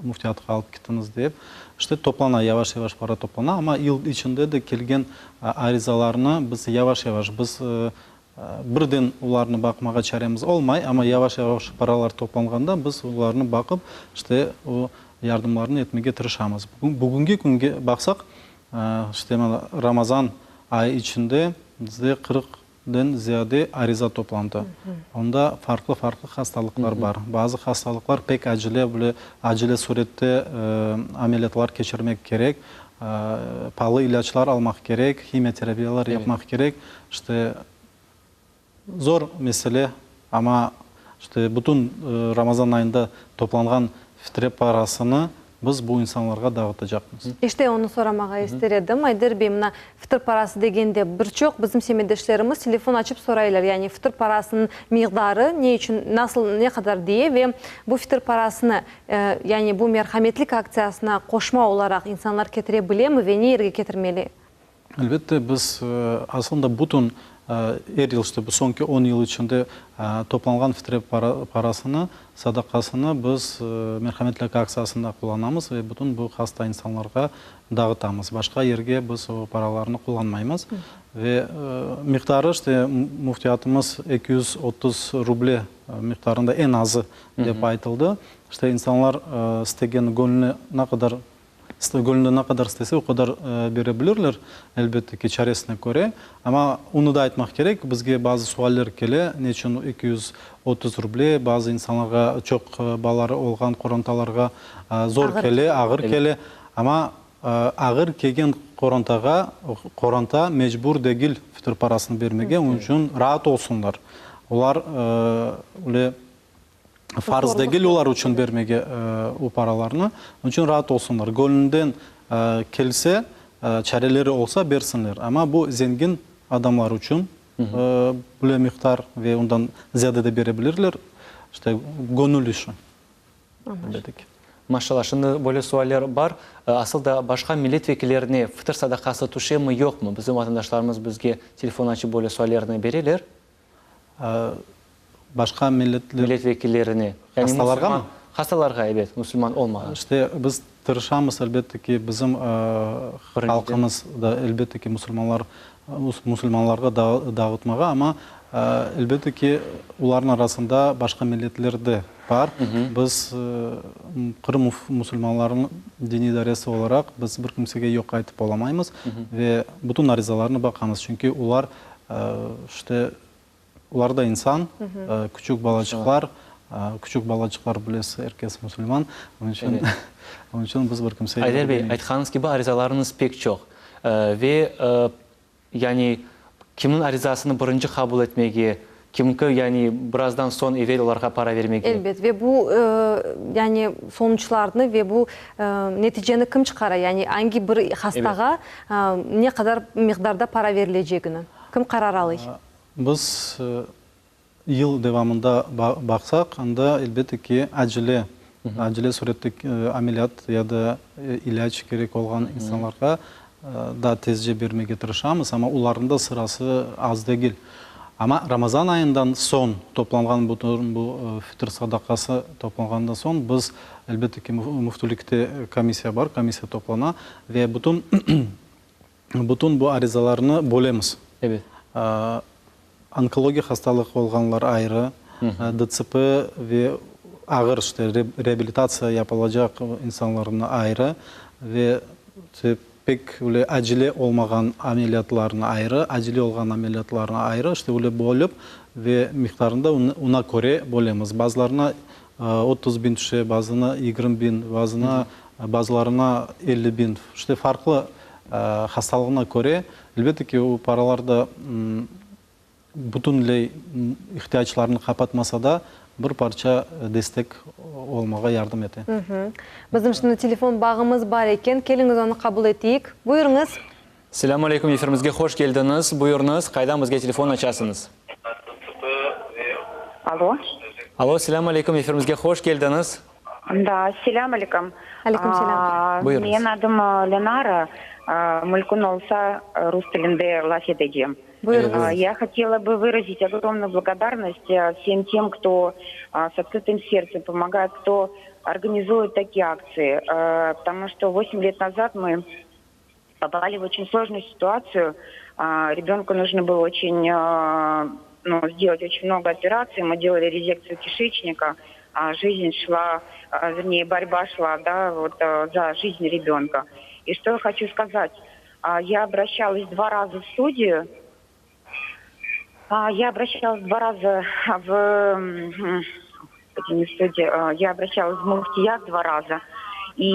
müftiyatqa alıp ketiñiz dep. İşte toplana, yavaş-yavaş para toplana, amma yıl içinde de kelgen arizalarnı biz yavaş-yavaş, biz Birden olarnı baqmağa çaremiz olmay, amma yavaş-yavaş paralar toplanğanda biz olarnı baqıp, işte, o yardımlarnı etmege tırışamız. Bugünki künge baqsaq, işte, mana, Ramazan ayı içinde bizde qırqden ziyade ariza toplandı. Onda farqlı-farqlı hastalıqlar bar. Bazı hastalıqlar pek acele, böyle acele surette ameliyatlar keçirmek kerek, palı ilâclar almaq kerek, himiya terapiyalar yapmaq kerek. İşte. Zor mesele, amma işte bütün Ramazan ayında toplanğan fitre parasını biz bu insanlarğa dağıtacaqmız. İşte, onı soramağa ister edim. Ayder bey, mına, fitr parası degende, bir çoq bizim semetdeşlerimiz telefon açıp soraylar, yani fitr parasınıñ miqdarı ne içün, nasıl, ne qadar diye ve bu fitr parasını, yani bu merhametlik aktsiyasına qoşma olaraq insanlar ketire bilemi ve ne yerge ketirmeli? Elbette, biz aslında bütün er yıl, işte bu soñki on yıl içinde toplanğan fitre parasını, sadaqasını biz Merhametlik aktsiyasında qullanamız ve bütün bu hasta insanlarğa dağıtamız. Başqa yerge biz o paralarnı qullanmaymız. Ve miqdarı, işte, müftiyatımız 230 ruble miqdarında eñ azı dep aytıldı. İşte, insanlar istegen göñlüne ne qadar Gönlü ne qadar istese, o qadar bere bilirler, elbette ki, çaresine köre. Amma onı da aytmaq kerek, bizge bazı sualler kele, ne içün 230 ruble, bazı insanlarğa, çoq balaları olğan qorantalarğa zor kele, ağır kele. Amma ağır kelgen qorantağa, qoranta mecbur degil fitr parasını bermege, onıñ içün raat olsunlar. Olar öyle Farz degil olar içün bermege o paralarnı. Onıñ içün raat olsunlar. Gönlünden kelse, çareleri olsa bersinler. Amma bu zengin adamlar içün böyle miqdar ve ondan ziyade de bere bilirler. İşte, gönül işi. Elbette ki. Maşallah, şimdi böyle sualler bar. Asıl da başqa millet vekillerine fıtır sadaqası tüşemi, yoqmı? Bizim vatandaşlarımız bizge telefon açıp böyle suallerni bereler. Başqa milletler. Millet vekillerine. Yani Hastalarğa mı? Hastalarğa, ebet, musulman olmağan. İşte, biz tırışamız, elbette ki, bizim halqımız da, elbette ki, musulmanlar, musulmanlarğa dağıtmağa, amma, elbette ki, olarnıñ arasında başqa milletler de bar. Biz, Qırım musulmanlarınıñ diniy idaresi olaraq, biz bir kimsege yoq aytıp olamaymız ve bütün arizalarnı baqamız, çünki olar, işte, Olar da insan, küçük balaçıqlar, küçük balaçıqlar bilesiz, er kes musulman, onıñ içün, onıñ içün biz bir kimsege. Ayder bey, aytqanıñız kibi, arizalarıñız pek çoq. Ve, yani, kimniñ arizasını birinci qabul etmege, kimki, yani, birazdan soñ evel olarğa para vermege. Elbet, ve bu, yani, sonuçlarnı ve bu neticeni kim çıqara, yani, angi bir hastağa ne qadar miqdarda para verilecegini? Kim qarar alıy? Biz yıl devamında baqsaq, anda, elbette ki, acele, acele sürette ameliyat ya da ilâc kerek olğan insanlarğa daa tezce bermege tırışamız, amma olarnıñ da sırası az degil. Amma Ramazan ayından soñ toplanğan bütün bu fitr sadaqası toplanğandan soñ biz, elbette ki, müftülikte komissiya bar, komissiya toplana ve bütün Bütün bu arizalarnı bölemiz. Ebet. Onkologiya hastalığı olğanlar ayrı, DTSP ve ağır işte reabilitatsiya yapılacaq insanlarnı ayrı ve pek öyle acele olmağan ameliyatlarnı ayrı, acele olğan ameliyatlarnı ayrı, işte öyle bölip ve miqdarını da ona köre bölemiz. Bazılarına 30 biñ tüşe, bazına 20 biñ, bazına, bazılarına 50 biñ, işte farqlı Hastalığına köre, elbette ki, o paralar da bütünley ihtiyaclarını qapatmasa da, bir parça destek olmağa yardım ete. Bizim şimdi telefon bağımız bar eken, keliñiz onı qabul eteyik. Buyurıñız. Selâmü aleyküm, efirimizge hoş keldiñiz. Buyurıñız, qaydan bizge telefon açasıñız? Alo. Alo, selâmü aleyküm, efirimizge hoş keldiñiz. Da, selâm aleyküm. Aleyküm selâm. Buyurıñız. Menim adım Lenara, mümkün olsa rus tilinde laf edecem. Buyurıñız. Ya hotela bı выразить огромную благодарность всем тем, кто с открытым сердцем помогает, кто организует такие акции. Потому что 8 лет назад мы попали в очень сложную ситуацию. Ребенку нужно было очень, ну, сделать очень много операций. Мы делали резекцию кишечника. Жизнь шла, вернее, борьба шла, да, вот, за жизнь ребенка. И что я хочу сказать. Я обращалась два раза в студию. Я обращалась два раза в... Не в студию, я обращалась в Муфтият два раза. И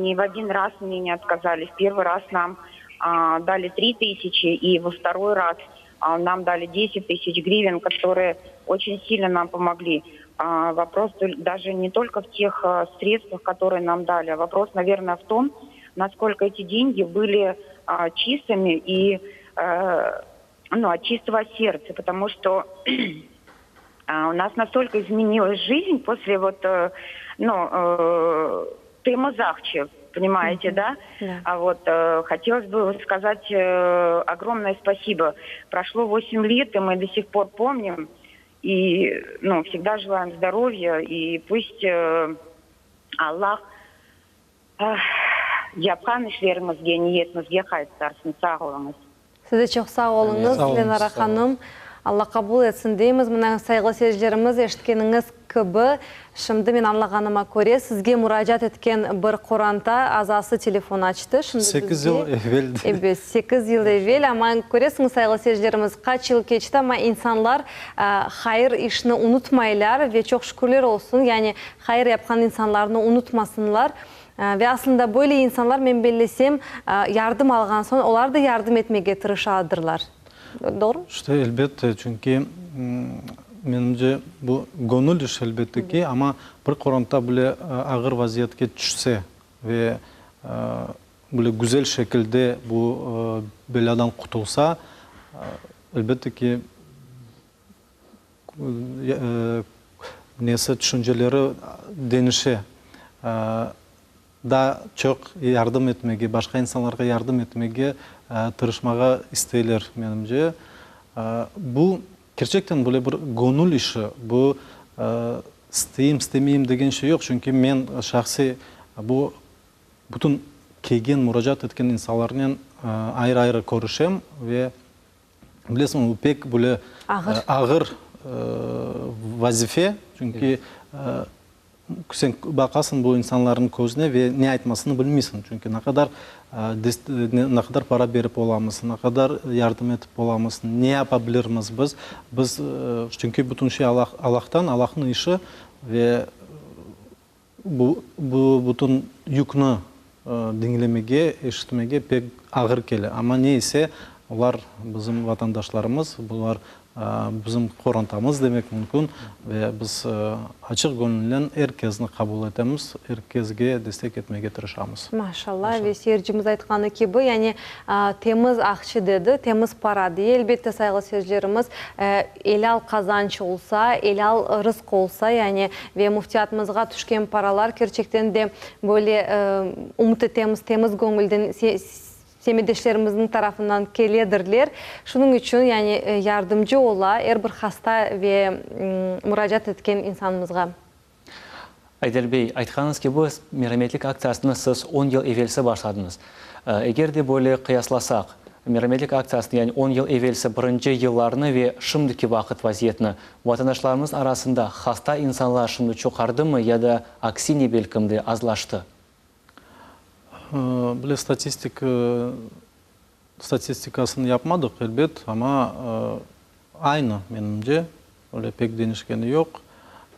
ни в один раз мне не отказали. В первый раз нам дали 3000, и во второй раз... Нам дали 10 тысяч гривен, которые очень сильно нам помогли. Вопрос даже не только в тех средствах, которые нам дали, а вопрос, наверное, в том, насколько эти деньги были чистыми и ну, от чистого сердца, потому что у нас настолько изменилась жизнь после вот, ну, temiz aqça, понимаете, да? Да. А вот э, хотелось бы сказать э, огромное спасибо. Прошло 8 лет, и мы до сих пор помним. И ну, всегда желаем здоровья. И пусть э, Аллах э, yapqan işleriñizge, niyetiñizge qaytarsın. Sağ oluñız. Siz de çoq sağ oluñız, Lenara hanım. Alla qabul etsin deymiz. Mına, sayğılı seyircilerimiz, eşitkeniñiz kibi, şimdi men añlağanıma köre, sizge muracaat etken bir qoranta azası telefon açtı. Şimdi Sekiz yıl evel. Ebet, sekiz yıl evel. Amma, köresiñiz, sayğılı seyircilerimiz, qaç yıl keçti, amma insanlar hayır işni unutmaylar ve çoq şükürler olsun, yani hayır yapqan insanlarnı unutmasınlar. Ve aslında böyle insanlar, men bellesem, yardım alğan soñ, olar da yardım etmege tırışadırlar. Doğrumı? İşte, elbette, çünki, menimce, bu göñül işi, elbette ki, amma bir qoranta bile ağır vaziyetke tüşse ve böyle güzel şekilde bu belâdan qutulsa, elbette ki, nesi, tüşünceleri deñişe, daa çoq yardım etmege, başqa insanlarğa yardım etmege tırışmağa isteyler, menimce. Bu, kerçekten, böyle bir göñül işi, bu isteyim, istemeyim degen şey yoq, çünki men şahsiy bu bütün kelgen, muracaat etken insanlarnen ayrı-ayrı körüşem ve Bilesiñ, bu pek böyle ağır vazife, çünki sen baqasıñ bu insanlarnıñ közüne ve ne aytmasını bilmeysiñ. Çünki ne qadar ne qadar para berip olamız, ne qadar yardım etip olamız, ne yapa bilirmiz biz. Biz, çünki bütün şey Allahtan, Allahnıñ işi ve Bu, bu bütün yükni diñlemege, eşitmege pek ağır kele. Amma ne ise, olar bizim vatandaşlarımız, bular bizim qorantamız demek mümkün ve biz açıq göñülnen er kesni qabul etemiz, er kesge destek etmege tırışamız. Maşallah, ve seyircimiz aytqanı kibi, yani temiz aqçı dedi, temiz para dey. Elbette, sayğılı seyircilerimiz, elâl qazanç olsa, elâl rızq olsa, yani ve müftiyatımızğa tüşken paralar kerçekten de böyle ümüt etemiz, temiz göñülden semetdeşlerimizniñ tarafından keledirler. Şunıñ içün yani yardımcı ola er bir hasta ve muracaat etken insanımızğa. Ayder bey, aytqanıñız kibi, Merametlik aktsiyasını siz on yıl evelsi başladıñız. Eger de böyle qıyaslasaq, Merametlik aktsiyasını, yani on yıl evelsi birinci yıllarını ve şimdiki vaqıt vaziyetini, vatandaşlarımız arasında hasta insanlar şimdi çoqardımı ya da aksine belkim de azlaştı? Bile statistik statistikasını yapmadıq, elbet, amma aynı, menimce, öyle pek deñişkeni yoq,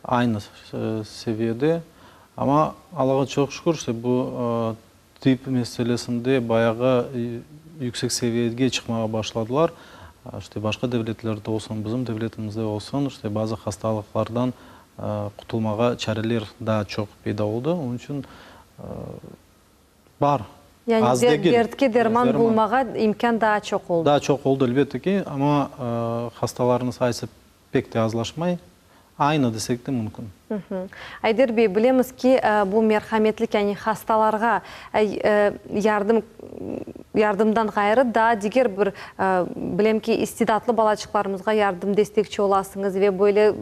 aynı seviyede. Amma Allağa çoq şükür, işte bu tip meselesinde bayağı yüksek seviyege çıqmağa başladılar. İşte başqa devletlerde olsun, bizim devletimizde olsun, işte bazı hastalıqlardan qutulmağa çareler daa çoq peyda oldı. Onıñ içün Bar. Yani Az degil. dertke derman bulmağa imkân daa çoq oldı. Daa çoq oldı, elbette ki, amma hastalarnıñ sayısı pek de azlaşmay, aynı desek de mümkün. Ayder bey, bilemiz ki, bu merhametlik, yani hastalarğa yardım yardımdan ğayrı daa diger bir, bilem ki, istidatlı balaçıqlarımızğa yardım, destekçi olasıñız ve böyle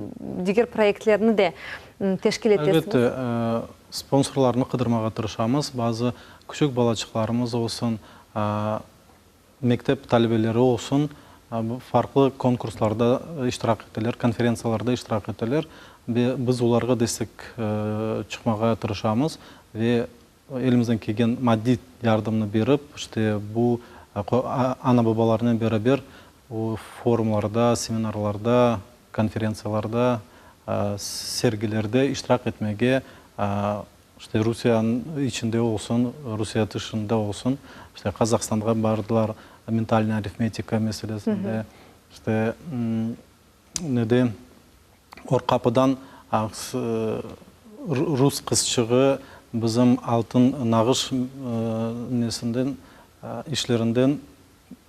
diger proyektlerni de teşkil etesiñiz. Elbette, Sponsorlarnı qıdırmağa tırışamız, bazı küçük balaçıqlarımız olsun, mektep talebeleri olsun, farqlı konkurslarda iştirak eteler, konferentsiyalarda iştirak eteler ve biz olarğa destek çıqmağa tırışamız ve elimizden kelgen maddiy yardımnı berip, işte bu ana-babalarnen beraber o forumlarda, seminarlarda, konferentsiyalarda, sergilerde iştirak etmege, işte Rusiyanıñ içinde olsun, Rusiye tışında olsun, işte Qazahstanğa bardılar mentalnıy arifmetika meselesinde. İşte, nede, Or Qapıdan rus qızçığı bizim altın nağış nesinden, işlerinden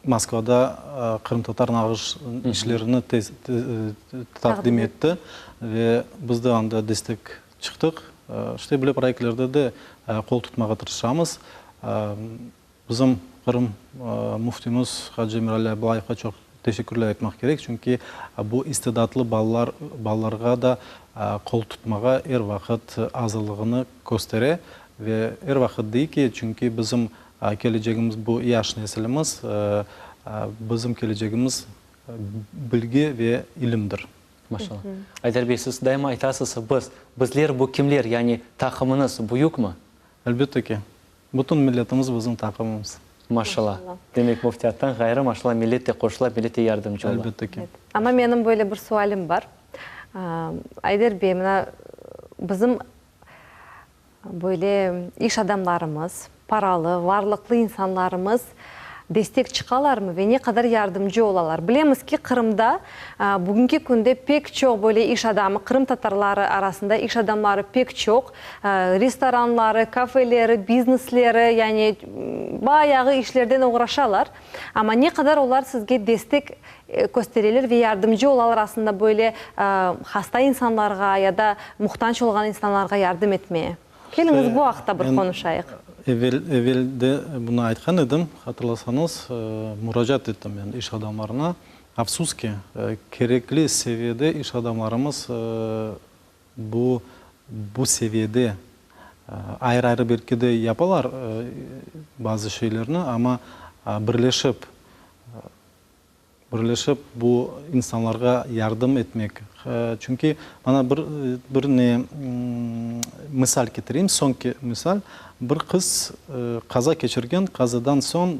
Moskvada qırımtatar nağış işlerini taqdim etti ve biz de anda destek çıqtıq. İşte, böyle proyektlerde de qol tutmağa tırışamız. Bizim Qırım müftimiz hacı Emirali Ablayevğa çoq teşekkürler aytmaq kerek, çünki bu istidatlı balalar balalarğa da qol tutmağa er vaqıt azırlığını köstere ve er vaqıt dey ki, çünki bizim kelecegimiz bu yaş nesilimiz, bizim kelecegimiz bilgi ve ilimdir. Maşallah. Ayder bey, siz daima aytasız, biz, bizler bu kimler, yani taqımıñız büyükmi? Elbette ki. Bütün milletimiz bizim taqımımız. Maşallah. Demek, müftiyattan ğayrı, maşallah, millet de qoşula, millet de yardımcı ola. Elbette ki. Amma menim böyle bir sualim bar. Ayder bey, mına bizim böyle iş adamlarımız, paralı, varlıqlı insanlarımız destek çıqalarmı ve ne qadar yardımcı olalar? Bilemiz ki, Qırımda bugünki künde pek çoq böyle iş adamı, qırımtatarları arasında iş adamları pek çoq, restoranları, kafeleri, biznesleri, yani bayağı işlerden oğraşalar. Amma ne qadar olar sizge destek köstereler ve yardımcı olalar aslında böyle hasta insanlarğa ya da muhtac olğan insanlarğa yardım etmeye? Keliñiz bu aqta bir qonuşayıq. Evel, evel de bunı aytqan edim, hatırlasañız, muracaat ettim men iş adamlarına. Afsus ki, kerekli seviyede iş adamlarımız bu, bu seviyede ayrı-ayrı belki de yapalar bazı şeylerni, amma birleşip, Birleşip bu insanlarğa yardım etmek. Çünki mana bir, bir ne misal ketireyim, soñki misal. Bir qız qaza keçirgen, qazadan soñ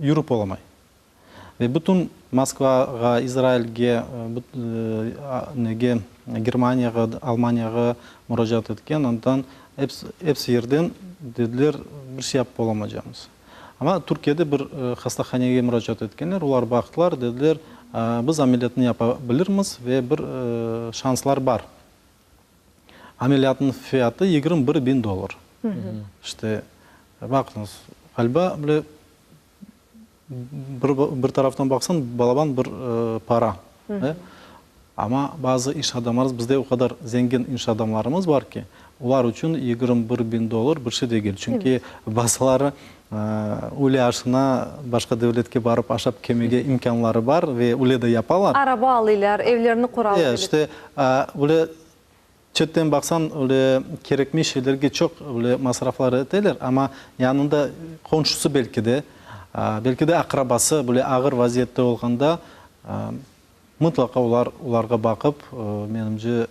yürip olamay. Ve bütün Moskvağa, İzrailge, nege, Germaniyağa, Almaniyağa muracaat etken, andan episi, episi yerden dediler, bir şey yapıp olamacamız. Amma Türkiyede bir hastahanege muracaat etkenler, olar baqtılar, dediler, biz ameliyatnı yapa bilirmiz ve bir şanslar bar. Ameliyatnıñ fiyatı 21 biñ dollar. İşte, baqıñız, ğaliba, böyle bir, bir taraftan baqsañ, balaban bir para. Amma bazı iş adamlarımız, bizde o qadar zengin iş adamlarımız bar ki, olar içün 21 biñ dollar bir şey degil. Çünki bazıları üyle aşına başqa devletke barıp aşap kelmege imkânları bar ve üyle de yapalar. Araba alıylar, evlerini quralar. E, işte, üyle çetten baqsañ, üyle kerekmey şeylerge çoq üyle masraflar eteler, amma yanında qonşusı belki de, belki de aqrabası böyle ağır vaziyette olğanda, Mıtlaqa olar olarğa baqıp, menimce,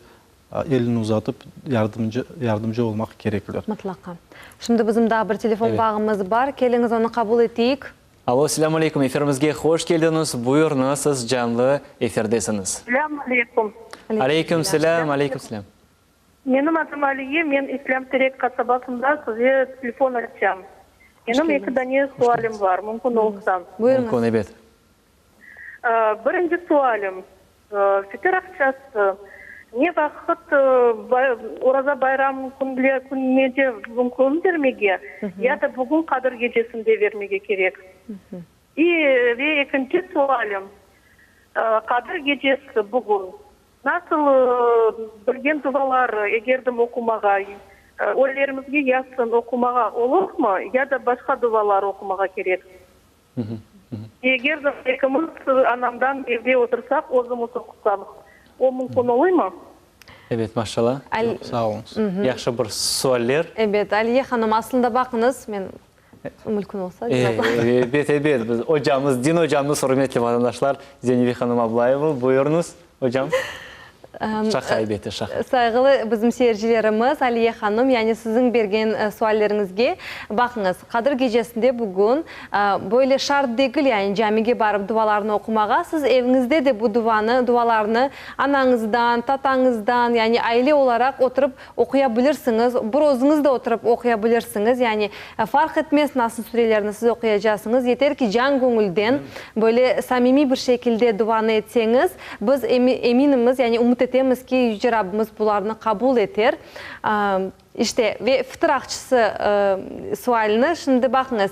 elini uzatıp yardımcı yardımcı olmaq kerekler. Mıtlaqa. Şimdi bizim daa bir telefon bağımız bar. Keliñiz, onı qabul eteyik. Alo, selâm aleyküm, efirimizge hoş keldiñiz, buyurıñız, siz canlı efirdesiñiz. Selâm aleyküm. Aleyküm selâm, aleyküm selâm. Menim adım Aliye, men İslâm Terek qasabasından size telefon açam. Menim eki dane sualim bar, mümkün olsa. Mümkün, ebet. Birinci sualim, fitir aqçası ne vaqıt Oraza bayram kününe mümkün bermege ya da bugün Qadir gecesinde bermege kerek? Ve ekinci sualim, Qadir gecesi bugün nasıl bilgen duaları egerdim oqumağa, ölülerimizge Yasin oqumağa olurmı ya da başqa dualar oqumağa kerek? Eger de ekimiz anamdan evde otursaq, özümiz oqusaq, o mümkün oluymı? Ebet, maşallah. Çoq sağ oluñız. Yahşı bir sualler. Ebet, Aliye hanım, aslında baqıñız, men mümkün olsa cevaplayım. Ebet, ebet, biz ocamız, din ocamız, ürmetli vatandaşlar, Zenife hanım Ablayeva, buyurıñız, ocam. Şaqa, elbette, şaqa. Sayğılı bizim seyircilerimiz, Aliye hanım, yani siziñ bergen sualleriñizge, baqıñız, Qadir gecesinde bugün böyle şart degil, yani camige barıp duvalarnı oqumağa, siz eviñizde de bu duvanı, duvalarnı anañızdan, tatañızdan, yani aile olaraq oturıp oquya bilirsiñiz, bir özüñiz de oturıp oquya bilirsiñiz, yani farq etmez nasıl surelerni siz oquyacasıñız, yeter ki can göñülden, böyle samimiy bir şekilde duvanı etseñiz, biz eminimiz, yani ümüt etemiz ki, Yüce Rabbimiz bularnı qabul eter. İşte, ve fitir aqçısı sualini şimdi baqıñız.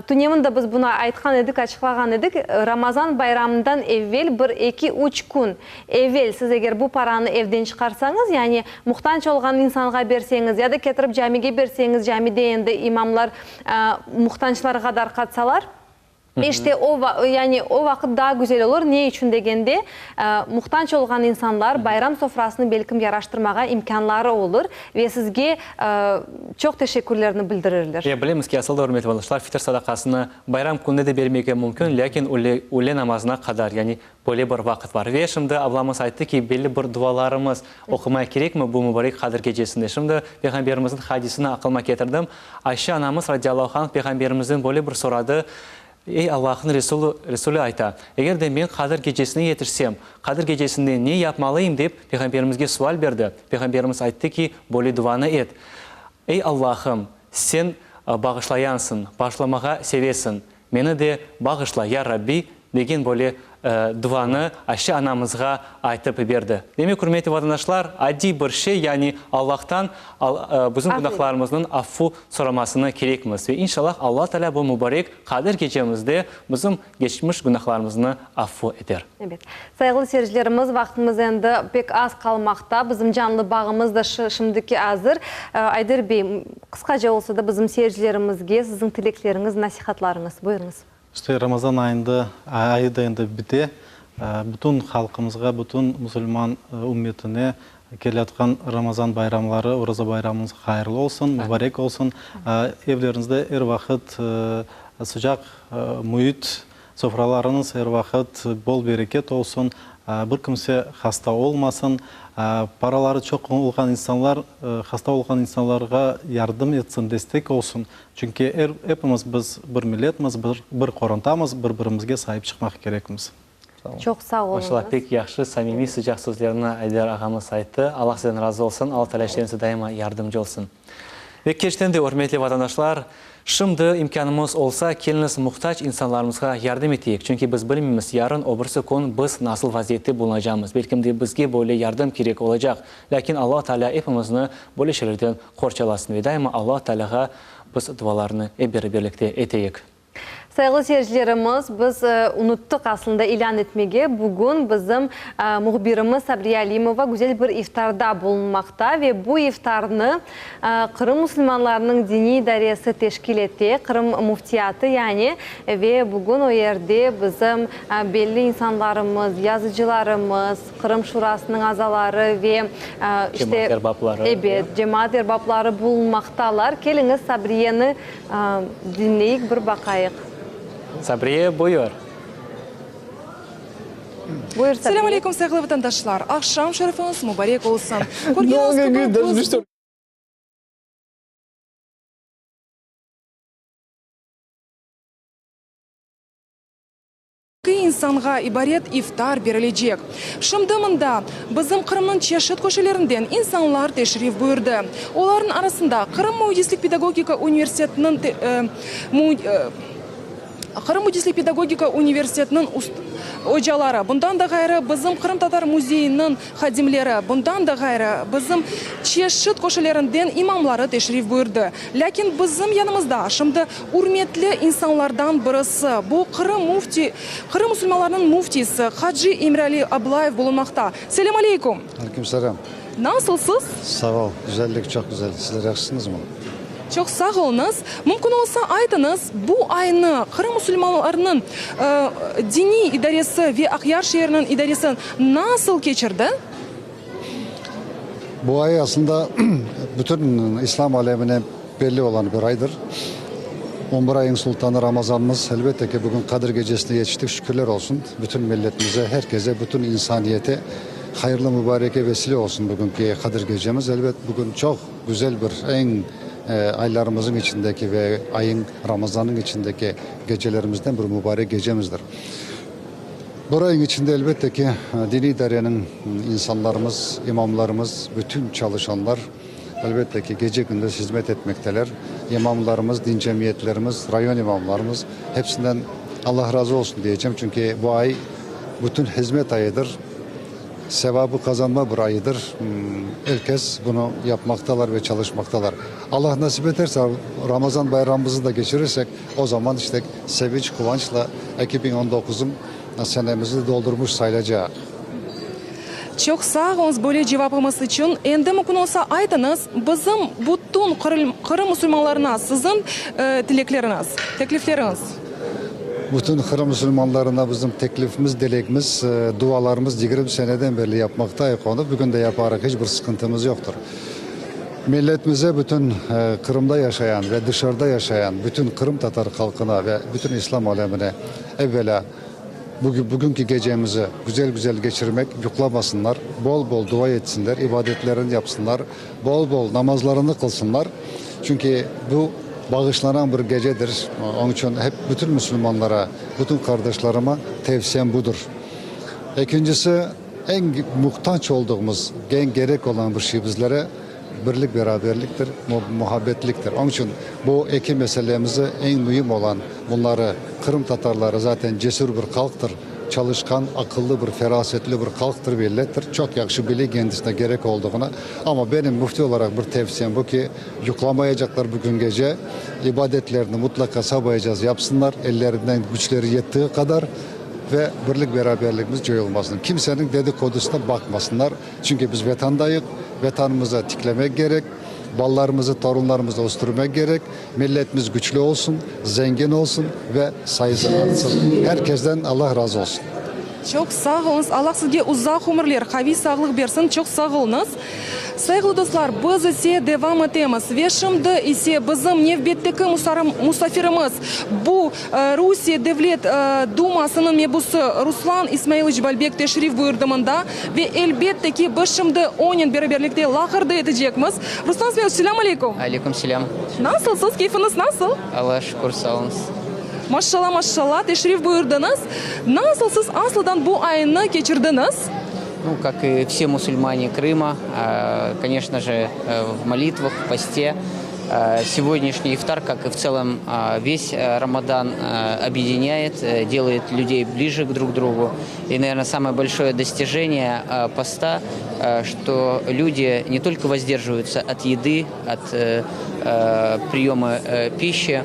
Tünevin de biz bunı aytqan edik, açıqlağan edik. Ramazan bayramından evel bir, eki, üç kün evel siz eger bu paranı evden çıqarsañız, yani muhtac olğan insanğa berseñiz ya da ketirip camige berseñiz, camide endi imamlar muhtaçlarğa darqatsalar, İşte, o, yani o vaqıt daa güzel olur. Ne içün degende, muhtac olğan insanlar bayram sofrasını belkim yaraştırmağa imkânları olur ve sizge çoq teşekkürlerini bildirirler. Ve bilemiz ki, asıl da, ürmetli vatandaşlar, fitir sadaqasını bayram kününe de bermege mümkün, lâkin üle, üle namazına qadar, yani böyle bir vaqıt bar. Ve şimdi ablamız ayttı ki, belli bir dualarımız oqumaya kerekmi bu mübarek Qadir gecesinde. Şimdi Peyğamberimizniñ hadisini aqılıma ketirdim. Ayşe anamız radiyallahu anh Peyğamberimizden böyle bir soradı, Ey Allahnıñ Resulü, Resulü ayta, eger de men Qadir gecesine yetişsem, Qadir gecesinde ne yapmalıyım dep Peyğamberimizge sual berdi. Peyğamberimiz ayttı ki, böyle duanı et, Ey Allahım, Sen bağışlayansıñ, bağışlamağa sevesiñ, Meni de bağışla, ya Rabbi, degen böyle duanı Ayşe anamızğa aytıp berdi. Demek, ürmetli vatandaşlar, adiy bir şey, yani Allahtan bizim günahlarımıznıñ afu soramasını kerekmiz. Ve inşallah Alla Teala bu mübarek Qadir gecemizde bizim geçmiş günahlarımıznı afu eter. Ebet. Sayğılı seyircilerimiz, vaqtımız endi pek az qalmaqta. Bizim canlı bağımız da şimdiki azır. Ayder bey, qısqaca olsa da bizim seyircilerimizge siziñ tilekleriñiz, nasihatlarıñız. Buyurıñız. İşte, Ramazan ayında, ayı da endi bite. Bütün halqımızğa, bütün musulman ümmetine keleyatqan Ramazan bayramları, Oraza bayramıñız hayırlı olsun, mubarek olsun. Evleriñizde er vaqıt sıcaq müit, Sofralarıñız er vaqıt bol bereket olsun, bir kimse hasta olmasın. Paraları çoq olğan insanlar hasta olğan insanlarğa yardım etsin, destek olsun. Çünki er epimiz biz bir milletmiz, bir bir qorantamız, bir-birimizge saip çıqmaq kerekmiz. Çoq sağ oluñız. Maşallah, pek yahşı, samimiy, sıcaq sözlerni Ayder ağamız ayttı. Allah sizden razı olsun, Alla Teala işleriñizde daima yardımcı olsun. Ve kerçekten de, ürmetli vatandaşlar, şimdi imkânımız olsa, keliñiz muhtac insanlarımızğa yardım eteyik, çünki biz bilmeymiz, yarın, o birisi kün biz nasıl vaziyette bulunacamız, belkim de bizge böyle yardım kerek olacaq. Lâkin Alla Teala epimizni böyle şeylerden qorçalasın ve daima Alla Tealağa biz dualarnı ep beraberlikte eteyik. Sayğılı seyircilerimiz, biz unuttıq aslında ilân etmege, bugün bizim mühbirimiz Sabriye Alimova güzel bir iftarda bulunmaqta ve bu iftarnı Qırım musulmanlarınıñ diniy idaresi teşkil ete, Qırım Müftiyatı yani, ve bugün o yerde bizim belli insanlarımız, yazıcılarımız, Qırım Şurasınıñ azaları ve işte, Cemaat erbapları. Ebet, cemaat erbapları bulunmaqtalar. Keliñiz, Sabriyeni Diñleyik, bir baqayıq. Sabriye, buyur. Buyur, Selâm Sabriye. aleykum, sayğılı vatandaşlar! Aqşam şerifiñiz mubarek olsun! Körgeniñiz kibi, biz insanğa ibaret iftar berilecek. Şimdi mında bizim Qırımnıñ çeşit köşelerinden insanlar teşrif buyurdı. Olarnıñ arasında Qırım müendislik-pedagogika universitetiniñ Qırım müendislik-pedagogika universitetiniñ ocaları, bundan da ğayrı, bizim Qırımtatar müzeyiniñ hadimleri, bundan da ğayrı, bizim çeşit köşelerinden imamları teşrif buyurdı. Lâkin bizim yanımızda şimdi ürmetli insanlardan birisi, bu Qırım müfti, Qırım musulmanlarınıñ müftisi hacı Emirali Ablayev bulunmaqta. Selâm aleykum! Aleyküm selâm! Nasılsız? Sağ ol, güzellik çoq güzel. Sizler yahşısıñızmı? Çoq sağ oluñız. Mümkün olsa, aytıñız, bu aynı Qırım musulmanlarınıñ diniy idaresi ve Aqyar şeeriniñ idaresi nasıl keçirdi? Bu ay aslında bütün İslam alemine belli olan bir aydır. On bir ayıñ sultanı Ramazanımız, elbette ki, bugün Qadir gecesine yetiştik, şükürler olsun bütün milletimize, herkese, bütün insaniyete. Hayırlı mübareke vesile olsun bugünki Qadir gecemiz. Elbet, bugün çoq güzel bir, eñ aylarımızıñ içindeki ve ayıñ, Ramazannıñ içindeki gecelerimizden bir mübarek gecemizdir. Bir ayıñ içinde, elbette ki, diniy idareniñ insanlarımız, imamlarımız, bütün çalışanlar, elbette ki, gece-kündüz hizmet etmekteler. İmamlarımız, din cemiyetlerimiz, rayon imamlarımız, hepsinden Allah razı olsun diyeceğim, çünki bu ay bütün hizmet ayıdır, sevabı qazanma bir ayıdır. Er kes bunı yapmaqtalar ve çalışmaqtalar. Allah nasip eterse, Ramazan bayramımızı da keçirirsek, o zaman işte sevinç, quvançla 2019-ñ senemizni doldurmış sayılacaq. Çoq sağ oluñız böyle cevabıñız içün. Endi mümkün olsa aytıñız, bizim bütün Qırım musulmanlarına siziñ tilekleriñiz, teklifleriñiz? Bütün Qırım musulmanlarına bizim teklifimiz, dilegimiz, dualarımız 20 seneden berli yapmaqtayıq onı, bugün de yaparıq, hiç bir sıqıntımız yoqtır. Milletimize, bütün Qırımda yaşayan ve dışarıda yaşayan bütün qırımtatar halqına ve bütün İslam alemine evvelâ bugünki gecemizi güzel-güzel keçirmek, yuqlamasınlar, bol-bol dua etsinler, ibadetlerini yapsınlar, bol-bol namazlarını qılsınlar. Çünki bu bağışlanan bir gecedir. Onıñ içün hep bütün musulmanlara, bütün qardaşlarıma tevsiyem budır. Ekincisi, Eñ muhtac olduğımız, eñ kerek olan bir şey bizlere birlik, beraberliktir, muhabbetliktir. Onıñ içün bu eki meselemizi eñ müim olan bunları Qırım tatarları zaten cesür bir halqtır, çalışqan, aqıllı bir, ferasetli bir halqtır, millettir. Çoq yahşı bile kendisine kerek olduğını. Amma benim müfti olaraq bir tevsiyem bu ki, yuqlamayacaqlar bugün gece, ibadetlerini mutlaqa sabayacaz yapsınlar, ellerinden küçleri yettiği qadar. Ve birlik-beraberligimiz coyulmasın. Kimseniñ dedikodusına baqmasınlar. Çünki biz Vetandayıq, Vetanımızı tiklemek kerek, balalarımızı, torunlarımızı östürmek kerek, milletimiz küçlü olsun, zengin olsun ve sayısı artsın. Er kesden Allah razı olsun. Çoq sağ oluñız. Allah sizge uzaq ömürler, qaviy sağlıq bersin. Çoq sağ oluñız. Sayğılı dostlar, biz ise devam etemiz. Ve şimdi ise bizim nevbetteki musafirimiz, bu, Rusiye Devlet Dumasınıñ mebusı Ruslan İsmailoviç Balbek teşrif buyurdı mında. Ve elbette ki, biz şimdi onen beraberlikte laqırdı etecekmiz. Ruslan İsmailoviç, selâm aleykum! Aleykum selâm! Nasılsız, keyfiñiz nasıl? Allağa şükür, sağ oluñız. Maşşalla, maşşalla, teşrif buyurdıñız. Nasıl siz aslıdan bu aynı keçirdiñiz? Ну, как и все мусульмане Крыма, конечно же, в молитвах, в посте. Сегодняшний ифтар, как и в целом весь Рамадан, объединяет, делает людей ближе к друг другу. И, наверное, самое большое достижение поста, что люди не только воздерживаются от еды, от приема пищи,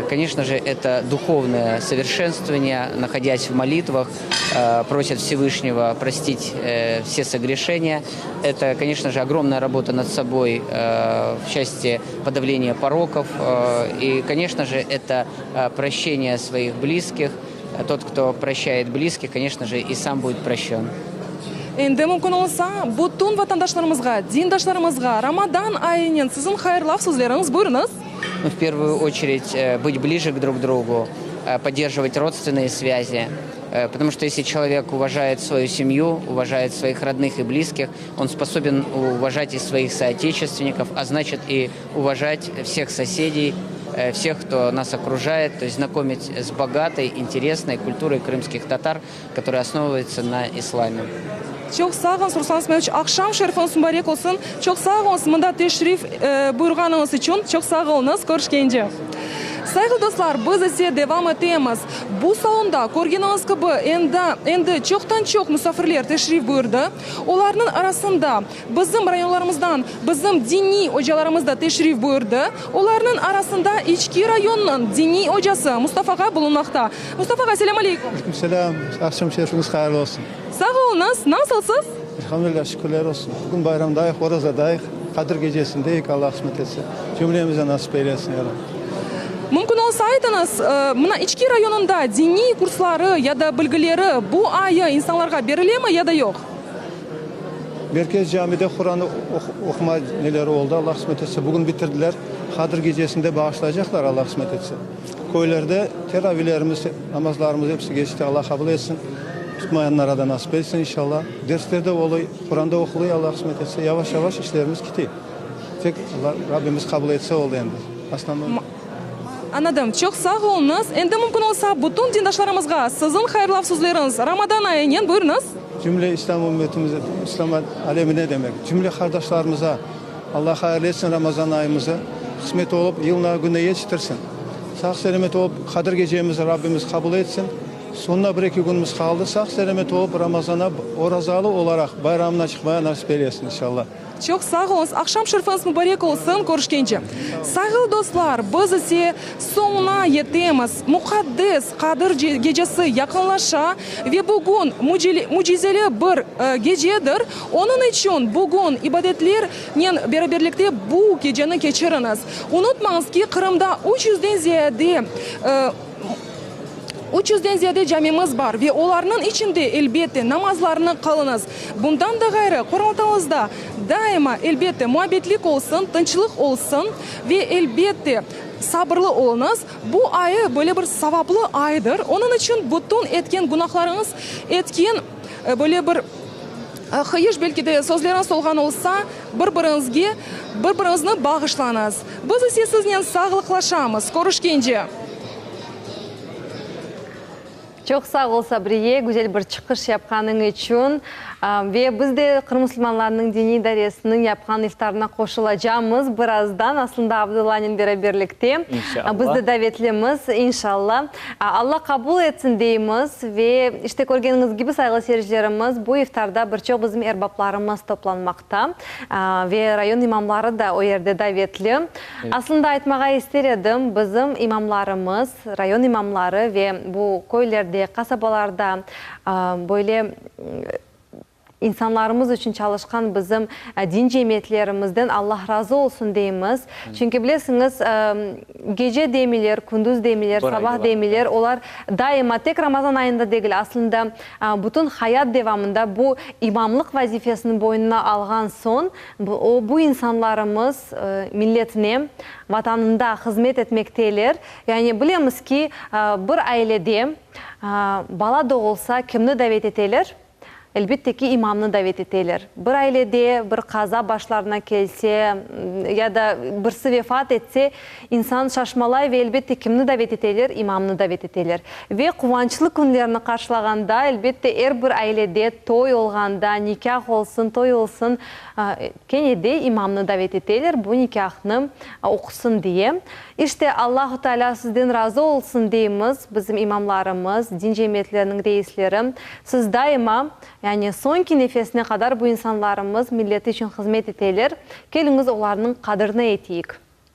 Конечно же, это духовное совершенствование, находясь в молитвах, просят Всевышнего простить все согрешения. Это, конечно же, огромная работа над собой в части подавления пороков. И, конечно же, это прощение своих близких. Тот, кто прощает близких, конечно же, и сам будет прощен. Endi mümkün olsa, bütün vatandaşlarımızğa, dindaşlarımızğa Ramadan ayınen siziñ hayırlav sözleriñiz, buyurıñız. Ну, в первую очередь, быть ближе к друг другу, поддерживать родственные связи. Потому что если человек уважает свою семью, уважает своих родных и близких, он способен уважать и своих соотечественников, а значит и уважать всех соседей, всех, кто нас окружает, то есть знакомить с богатой, интересной культурой крымских татар, которая основывается на исламе. Çoq sağ oluñız, Ruslan İsmailoviç, aqşam şerifiñiz mubarek olsun. Çoq sağ oluñız, mında teşrif buyurğanıñız içün. Çoq sağ oluñız, körüşkence. Sayğılı dostlar, biz ise devam etemiz. Bu salonda, körgeniñiz kibi, endi, endi çoqtan-çoq musafirler teşrif buyurdı. Olarnıñ arasında Bizim rayonlarımızdan bizim diniy ocalarımız da teşrif buyurdı. Olarnıñ arasında İçki rayonınıñ diniy ocası Mustafa ağa bulunmaqta. Mustafa ağa, selâm aleykum. Aleyküm selâm. Aqşam şerifiñiz hayırlı olsun. Sağ oluñız. Nasılsız? Elhamdülilâ, şükürler olsun. Bugün bayramdayıq, orazadayıq, Qadir gecesindeyik, Alla qısmet etse. Cümlemize nasip eylesin, ya Rabbi. Mümkün olsa aytıñız, mına İçki rayonında diniy kursları ya da bilgileri bu ayı insanlarğa berilemi ya da yoq? Merkez camide Quran oquma neleri oldı, Allah qısmet etse, bugün bitirdiler. Qadir gecesinde bağışlaycaqlar, Allah qısmet etse. Köylerde teravilerimiz, namazlarımız episi keçti, Allah qabul etsin. Tutmayanlara da nasip etsin inşallah. Dersler de oluy, Quran da oqulıy Allah qısmet etse. Yavaş yavaş işlerimiz kite. Tek Rabbimiz qabul etse oldı endi. Osnovnoy. Añladım. Çoq sağ oluñız. Endi mümkün olsa, bütün dindaşlarımızğa siziñ hayırlav sözleriñiz Ramadan ayınen buyurıñız. Cümle İslâm ümmetimize, İslâm alemine demek, cümle qardaşlarımıza Allah hayırlı etsin Ramazan ayımızı, qısmet olıp yılına kününe yetiştirsin. Sağ-selâmet olıp Qadir gecemizi Rabbimiz qabul etsin. Soñuna bir-eki künümiz qaldı, sağ-selâmet olıp Ramazana orazalı olaraq bayramına çıqmaya nasip eylesin, inşallah. Çoq sağ oluñız, aqşam şerfiñiz mubarek olsun, körüşkence. Sayğılı dostlar, biz ise soñuna yetemiz. Muqaddes Qadir gecesi yaqınlaşa ve bugün mücizeli bir gecedir. Onıñ içün bugün ibadetlernen beraberlikte bu geceni keçiriñiz. Unutmañız ki, Qırımda üç yüzden ziyade Üç yüzden ziyade camimiz bar ve olarnıñ içinde, elbette, namazlarnı qılıñız. Bundan da ğayrı, qorantañızda daima, elbette, muabbetlik olsun, tınçlıq olsun ve, elbette, sabırlı oluñız. Bu ayı böyle bir savaplı aydır. Onıñ içün bütün etken günahlarıñız, etken böyle bir hıyış, belki de, sözleriñiz olğan olsa, bir-biriñizge, bir-biriñizni bağışlañız. Biz ise siznen sağlıqlaşamız. Körüşkence! Çoq sağ ol, Sabriye, güzel bir çıqış yapqanıñ içün. Ve biz de Qırım musulmanlarınıñ diniy idaresiniñ yapqan iftarına qoşulacamız birazdan, aslında Abdullanen beraberlikte. İnşallah. Biz de davetlimiz, inşallah. Alla qabul etsin deymiz. Ve işte körgeniñiz kibi, sayğılı seyircilerimiz, bu iftarda bir çoq bizim erbaplarımız toplanmaqta. Ve rayon imamları da o yerde davetli. Aslında aytmağa ister edim, bizim imamlarımız, rayon imamları ve bu köylerde, qasabalarda böyle insanlarımız içün çalışqan bizim din cemiyetlerimizden Allah razı olsun deymiz. Çünki bilesiñiz, gece demeyler, kündüz demeyler, sabah demeyler, olar daima, tek Ramazan ayında degil, aslında bütün hayat devamında bu imamlıq vazifesini boynuna alğan soñ, o bu insanlarımız milletine, Vatanında hızmet etmekteler. Yani bilemiz ki, bir ailede bala doğulsa kimni davet eteler? Elbette ki, imamnı davet eteler. Bir ailede bir qaza başlarına kelse ya da birisi vefat etse, insan şaşmalay ve elbette kimni davet eteler? İmamnı davet eteler. Ve quvançlı künlerni qarşılağanda, elbette, er bir ailede toy olğanda, nikâh olsun, toy olsun, Kene de imamnı davet eteler, bu nikâhnı oqusın diye. İşte, Allahu Tealâ sizden razı olsun deymiz, bizim imamlarımız, din cemiyetleriniñ reisleri. Siz daima, yani soñki nefesine qadar bu insanlarımız milleti içün hızmet eteler. Keliñiz olarnıñ qadrini eteyik.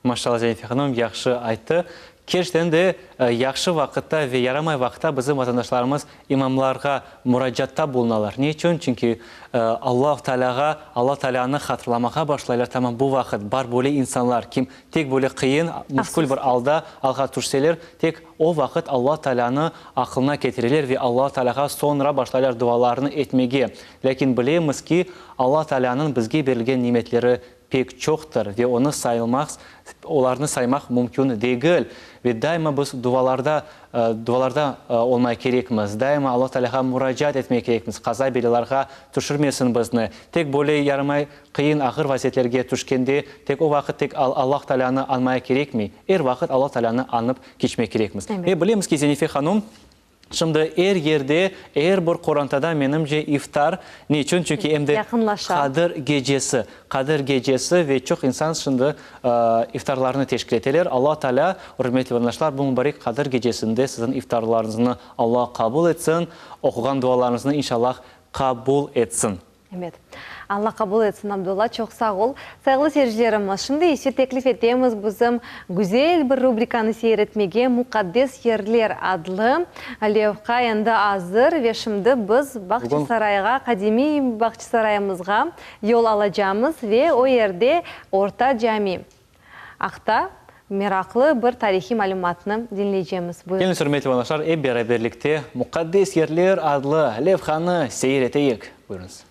Maşallah Zenife hanım yahşı ayttı. Kerçekten de yahşı vaqıtta ve yaramay vaqıtta bizim vatandaşlarımız imamlarğa muracaatta bulunalar. Ne içün? Çünki Allahu Tealâğa, Alla Tealânı hatırlamağa başlaylar, tamam bu vaqıt bar böyle insanlar, kim tek böyle qıyın, müşkül bir alda, alğa tüşseler, tek o vaqıt Alla Tealânı aqılına ketireler ve Alla Tealâğa soñra başlaylar dualarını etmege. Lâkin bilemiz ki, Alla Tealânıñ bizge berilgen nimetleri pek çoqtır ve onı sayılmaq, olarnı saymaq mümkün degil. Ve daima biz dualarda, dualarda olmay kerekmiz, daima Alla Taalâğa muracaat etmey kerekmiz, qaza-belâlarğa tüşürmesin bizni. Tek böyle yaramay, qıyın, ağır vaziyetlerge tüşkende, tek o vaqıt tek Alla Taalânı añmaya kerekmey, er vaqıt Alla Taalânı añıp keçmek kerekmiz. Ve bilemiz ki, Zenife hanum, Şimdi er yerde, er bir qorantada, menimce, iftar. Ne içün? Çünki em de Qadir gecesi. Qadir gecesi ve çoq insan şimdi iftarlarnı teşkil eteler. Alla Taalâ, ürmetli vatandaşlar, bu mübarek Qadir gecesinde siziñ iftarlarıñıznı Alla qabul etsin, oquğan dualarıñıznı inşallah qabul etsin. Ebet. Alla qabul etsin, Abdulla, çoq sağ ol. Sayğılı seyircilerimiz, şimdi ise teklif etemiz bizim güzel bir rubrikanı seyir etmege, Muqaddes yerler adlı levha endi azır ve şimdi biz Bağçasarayğa, qadimiy Bağçasarayımızğa yol alacamız ve o yerde Orta Cami aqta meraqlı bir tarihiy malümatnı diñleycemiz. Buyurıñ. Keliñiz, ürmetli vatandaşlar, ep beraberlikte Muqaddes yerler adlı levhanı seyir eteyik. Buyurıñız.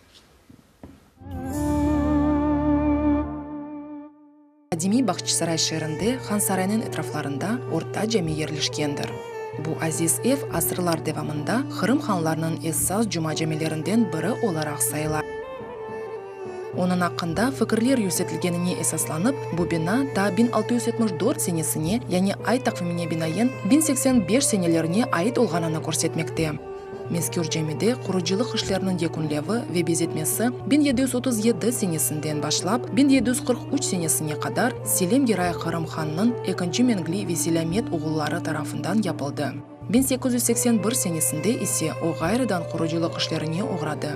Qadimiy Bağçasaray şeerinde Hansaraynıñ etraflarında Orta Cami yerleşkendir. Bu aziz ev asırlar devamında Qırım hanlarınıñ esas cuma camilerinden biri olaraq sayıla. Onıñ aqqında fikirler yürsetilgenine esaslanıp, bu bina ta 1674 senesine, yani ay taqvimine binaen 1085 senelerine ait olğanını körsetmekte. Mezkür camide qurucılıq işleriniñ yekünlevi ve bezetmesi 1737 senesinden başlap 1743 senesine qadar Selim Geray Qırım hannıñ ekinci Mengli ve Selâmet oğulları tarafından yapıldı. 1881 senesinde ise o ğayrıdan qurucılıq işlerine oğradı.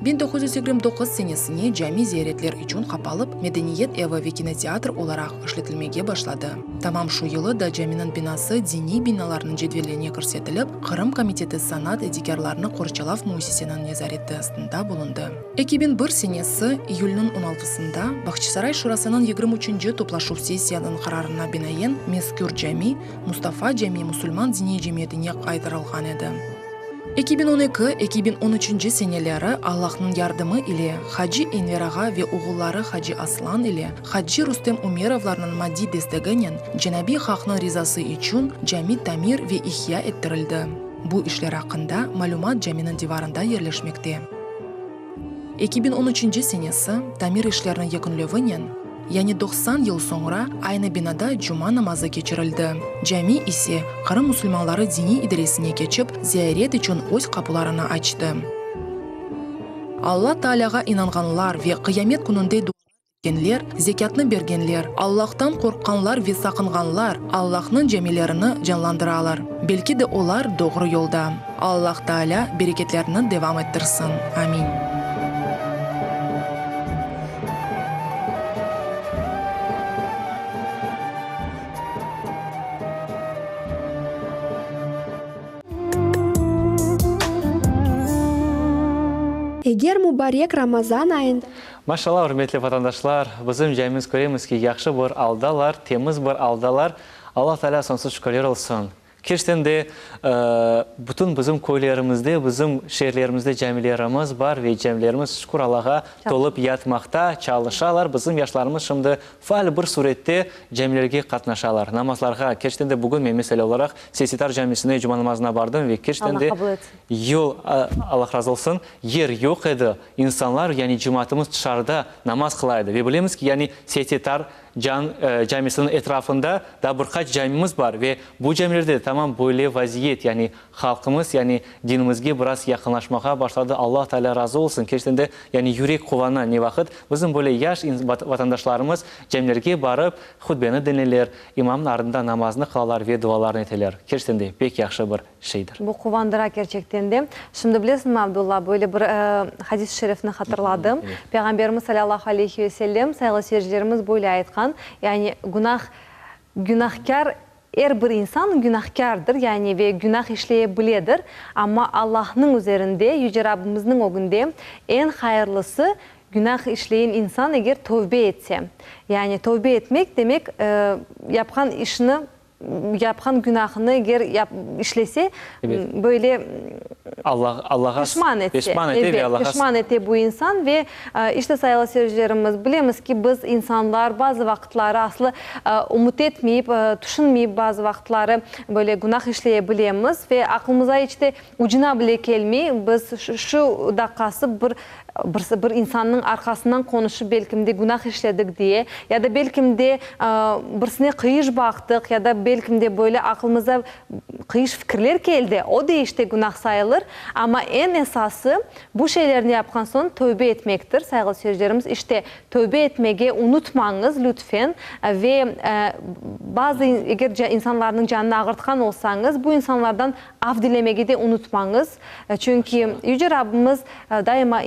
1929 senesine cami ziyaretler içün qapalıp, medeniyet evi ve kinoteatr olaraq işletilmege başladı. Tamam şu yılı da caminiñ binası diniy binalarnıñ cedveline kirsetilip, Qırım komiteti sanat edigârlarını qorçalav müessiseniñ nezareti astında bulundı. 2001 senesi iyülniñ on altısında Bağçasaray şurasınıñ yigirmi üçünci toplaşuv sessiyanıñ qararına binaen mezkür cami Mustafa Cami musulman diniy cemiyetine qaytarılğan edi. 2012, 2013 seneleri Allahnıñ yardımı ile Hacı Enver ağa ve oğulları Hacı Aslan ile Hacı Rustem Umerovlarnıñ maddiy desteginen Cenab-i Haqnıñ rizası içün cami tamir ve ihya ettirildi. Bu işler aqqında malümat caminiñ divarında yerleşmekte. 2013 senesi tamir işleriniñ yekünlevinen, yani 90 yıl soñra aynı binada cuma namazı keçirildi, cami ise Qırım musulmanları diniy idaresine keçip, ziyaret içün öz qapularını açtı. Alla Taalâğa inanğanlar ve qıyamet kününde dua etkenler, zekâtnı bergenler, Allahtan qorqqanlar ve saqınğanlar Allahnıñ camilerini canlandıralar. Belki de olar doğru yolda. Allah Taalâ bereketlerini devam ettirsin. Amin. Eger mubarek Ramazan ayında. Maşallah, ürmetli vatandaşlar, bizim camimiz köremiz ki, yahşı bir aldalar, temiz bir aldalar. Allah Teala soñsuz şükürler olsun. Kerçekten de, bütün bizim köylerimizde, bizim şeerlerimizde camilerimiz bar ve camilerimiz, şükür Allağa, tolıp yatmaqta, çalışalar. Bizim yaşlarımız şimdi faal bir surette camilerge qatnaşalar, namazlarğa. Kerçekten de, bugün men, mesele olaraq, Seysitar camisine cuma namazına bardım ve kerçekten de, yol, Allah razı olsun, yer yoq edi, insanlar, yani cemaatımız tışarıda namaz qıla edi. Ve bilemiz ki, yani Seysitar Can camisiniñ etrafında daa bir qaç camimiz bar ve bu camilerde de tamam böyle vaziyet, yani halqımız, yani dinimizge biraz yaqınlaşmağa başladı, Allah Teala razı olsun, kerçekten de, yani yürek quvana ne vaqıt bizim böyle yaş vatandaşlarımız camilerge barıp, hutbeni diñleyler, imamnıñ ardında namaznı qılalar ve dualarını eteler. Kerçekten de pek yahşı bir şeydir. Bu quvandıra kerçekten de. Şimdi bilesiñmi, Abdulla, böyle bir hadis-i şerifni hatırladım. Peyğamberimiz salâllahu aleyhi ve sellem, sayğılı seyircilerimiz, böyle aytqan, yani günah, günahkâr, er bir insan günahkârdır, yani ve günah işleye biledir, amma Allahnıñ üzerinde, Yüce Rabbimizniñ ögünde eñ hayırlısı, günah işleyen insan eger tövbe etse. Yani tövbe etmek, demek, yapqan işini Yapqan günahını eger işlese, böyle pişman etse, elbet, pişman ete bu insan. Ve işte, sayılı seyircilerimiz, bilemiz ki, biz, insanlar, bazı vaqıtları aslı ümüt etmeyip, tüşünmeyip bazı vaqıtları böyle günah işleye bilemiz ve aqlımıza iç te ucuna bile kelmey, biz şu daqqası bir Bir, bir insannıñ arqasından qonuşıp, belkim de, günah işledik diye, ya da belkim de, birisine qıyış baqtıq, ya da belkim de, böyle aqlımıza qıyış fikirler keldi, o da işte günah sayılır. Amma eñ esası, bu şeylerni yapqan soñ tövbe etmektir, sayğılı seyircilerimiz. İşte, tövbe etmege unutmañız, lütfen, ve bazı, eger insanlarnıñ canını ağırtqan olsañız, bu insanlardan af dilemege de unutmañız. Çünki Yüce Rabbimiz daima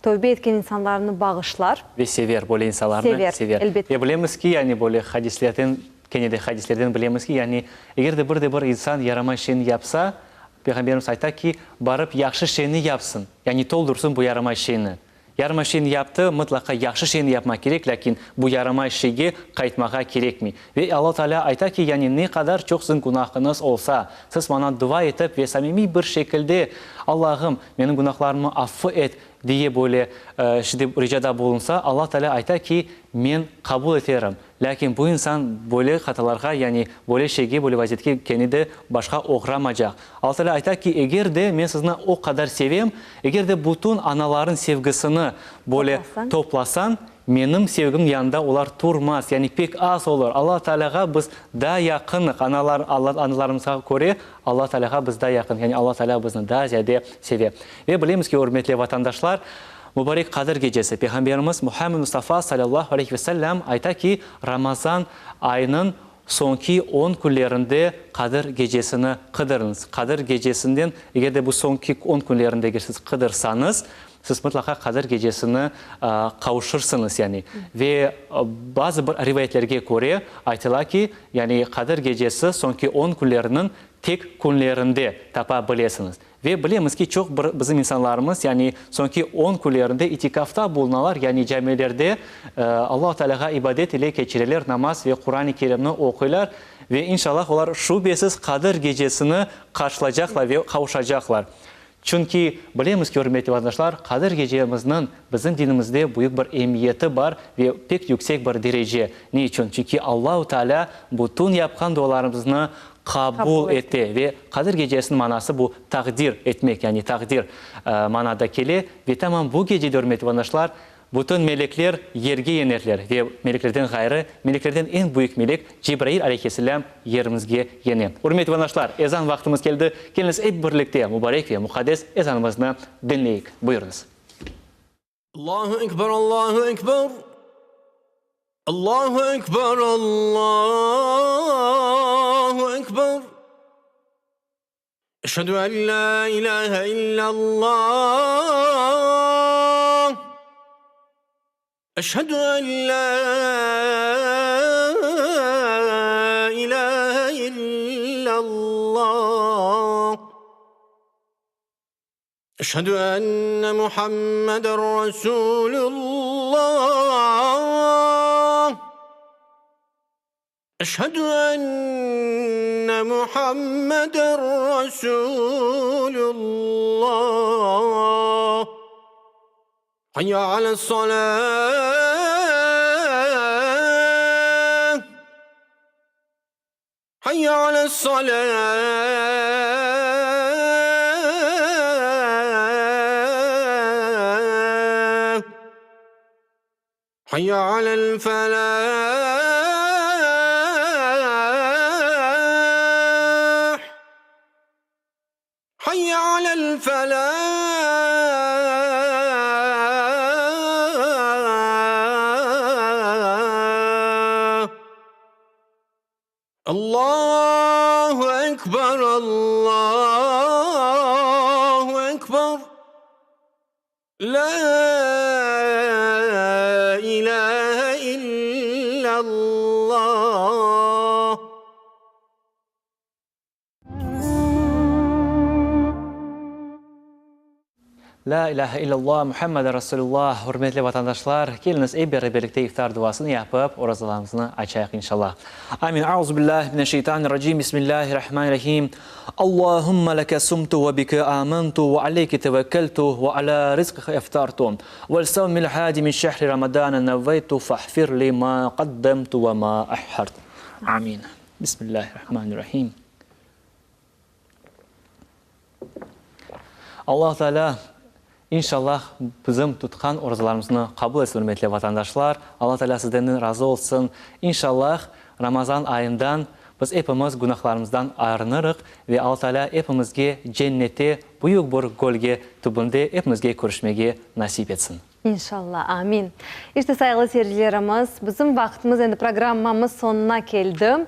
tövbe etken insanlarnı bağışlar. Ve sever, böyle insanlarnı sever. Sever, elbette. Ve bilemiz ki, yani böyle hadislerden, kene de hadislerden bilemiz ki, yani eger de bir de bir insan yaramay şeyni yapsa, Peyğamberimiz ayta ki, barıp yahşı şeyni yapsın, yani toldursın bu yaramay şeyni. Yaramay şeyni yaptı, mıtlaqa yahşı şeyni yapmaq kerek, lâkin bu yaramay şeyge qaytmağa kerekmey. Ve Alla Taalâ ayta ki, yani ne qadar çoq siziñ günahıñız olsa, siz maña dua etip ve samimiy bir şekilde, Allahım, menim günahlarımı affı et! diye böyle şimdi ricada bulunsa, Alla Teala ayta ki, men qabul eterim. Lâkin bu insan böyle hatalarğa, yani böyle şeyge, böyle vaziyetke kene de başqa oğramacaq. Alla Teala ayta ki, eger de men sizni o qadar sevem, eger de bütün anaların sevgisini böyle toplasañ, menim sevgim yanında olar turmaz, yani pek az olur. Alla Tealağa biz daa yaqınıq, analar, analarımızğa köre Alla Tealağa biz daa yaqın, yani Alla Teala bizni daa ziyade seve. Ve bilemiz ki, ürmetli vatandaşlar, Mubarek Qadir gecesi, Peyğamberimiz Muhammed Mustafa salâllahu aleyhi ve sellem ayta ki, Ramazan ayınıñ soñki on künlerinde Qadir gecesini qıdırıñız. Qadir gecesinden, eger de bu soñki on künlerinde eger siz qıdırsañız, siz mıtlaqa Qadir gecesini qavuşırsıñız, yani. Ve bazı bir rivayetlerge köre aytıla ki, yani Qadir gecesi soñki on künleriniñ tek künlerinde tapa bilesiñiz. Ve bilemiz ki, çoq bir bizim insanlarımız, yani soñki on künlerinde itikafta bulunalar, yani camilerde Allahu Tealâğa ibadet ile keçireler, namaz ve Quran-ı Kerimni oquylar ve inşallah olar şübesiz Qadir gecesini qarşılacaqlar ve qavuşacaqlar. Çünki bilemiz ki, ürmetli vatandaşlar, Qadir gecemizniñ bizim dinimizde büyük bir emiyeti bar ve pek yüksek bir derece. Ne içün? Çünki Allahu Tealâ bütün yapqan dualarımıznı qabul ete ve Qadir gecesiniñ manası bu taqdir etmek, yani taqdir manada kele ve tamam bu gecede, ürmetli vatandaşlar, bütün melekler yerge yenerler ve meleklerden ğayrı, meleklerden eñ büyük melek Cebrail aleyhisselâm yerimizge yene. Ürmetli vatandaşlar, ezan vaqtımız keldi, keliñiz ep birlikte mubarek ve muqaddes ezanımıznı diñleyik. Buyurıñız. Allahu Ekber, Allahu Ekber, Allahu Ekber, Allahu Ekber. Eşhedü en la ilahe illallah. Eşhedü en la ilahe illallah. Eşhedü enne Muhammeden Resulullah. Eşhedü enne Muhammeden Resulullah. Hayya ales-salah. Hayya ales-salah. Hayya alel-felah. Hayya alel-felah. Allahu Ekber, Allahu Ekber, La ilahe illallah. Lâ ilâhe illallah, Muhammeden Rasulullah, Ürmetli vatandaşlar, keliñiz ep beraberlikte iftar duasını yapıp, orazalarımıznı açayıq, inşallah. Amin. Auzubillahi mineşşeytanirracim, Bismillahirrahmanirrahim. Allahümme leke sumtu ve bike amentu ve aleyke tevekkeltu ve ala rizqike eftartu. Vel sevmil hadi min şehri ramadane nevveytu fahfir li ma qaddemtu ve ma ahhart. Amin. Bismillahirrahmanirrahim. Allah Teala, inşallah, bizim tutqan orazalarımıznı qabul etsin, ürmetli vatandaşlar. Allah Teala sizlerden razı olsun. İnşallah, Ramazan ayından biz epimiz günahlarımızdan arınırıq ve Alla Teala epimizge cennette büyük bir gölge tübünde epimizge körüşmege nasip etsin. İnşallah, amin. İşte, sayğılı seyircilerimiz, bizim vaqıtımız, endi programmamız soñuna keldi.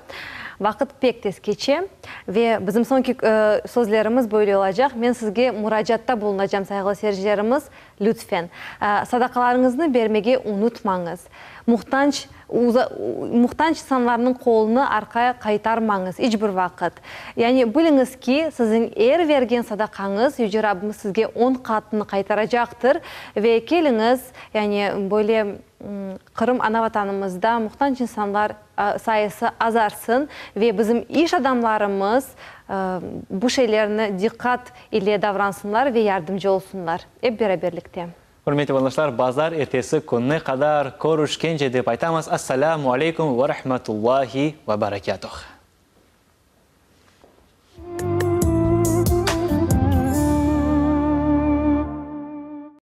Vaqıt pek tez keçe ve bizim soñki sözlerimiz böyle olacaq. Men sizge muracaatta bulunacam, sayğılı seyircilerimiz, lütfen, sadaqalarıñıznı bermege unutmañız. Muhtanç, muhtanç insanlarnıñ qolunı arqaya qaytarmañız iç bir vaqıt. Yani biliñiz ki, siziñ er vergen sadaqañız Yüce Rabbimiz sizge on qatını qaytaracaqtır. Ve keliñiz, yani böyle Qırım ana Vatanımızda muhtanç insanlar sayısı azarsın ve bizim iş adamlarımız bu şeylerni diqqat ile davransınlar ve yardımcı olsunlar. Ep beraberlikte. Ürmetli vatandaşlar, bazar ertesi kününe qadar körüşkence dep aytamız, Assalâmu aleykum ve rahmetullahi ve berekâtuh.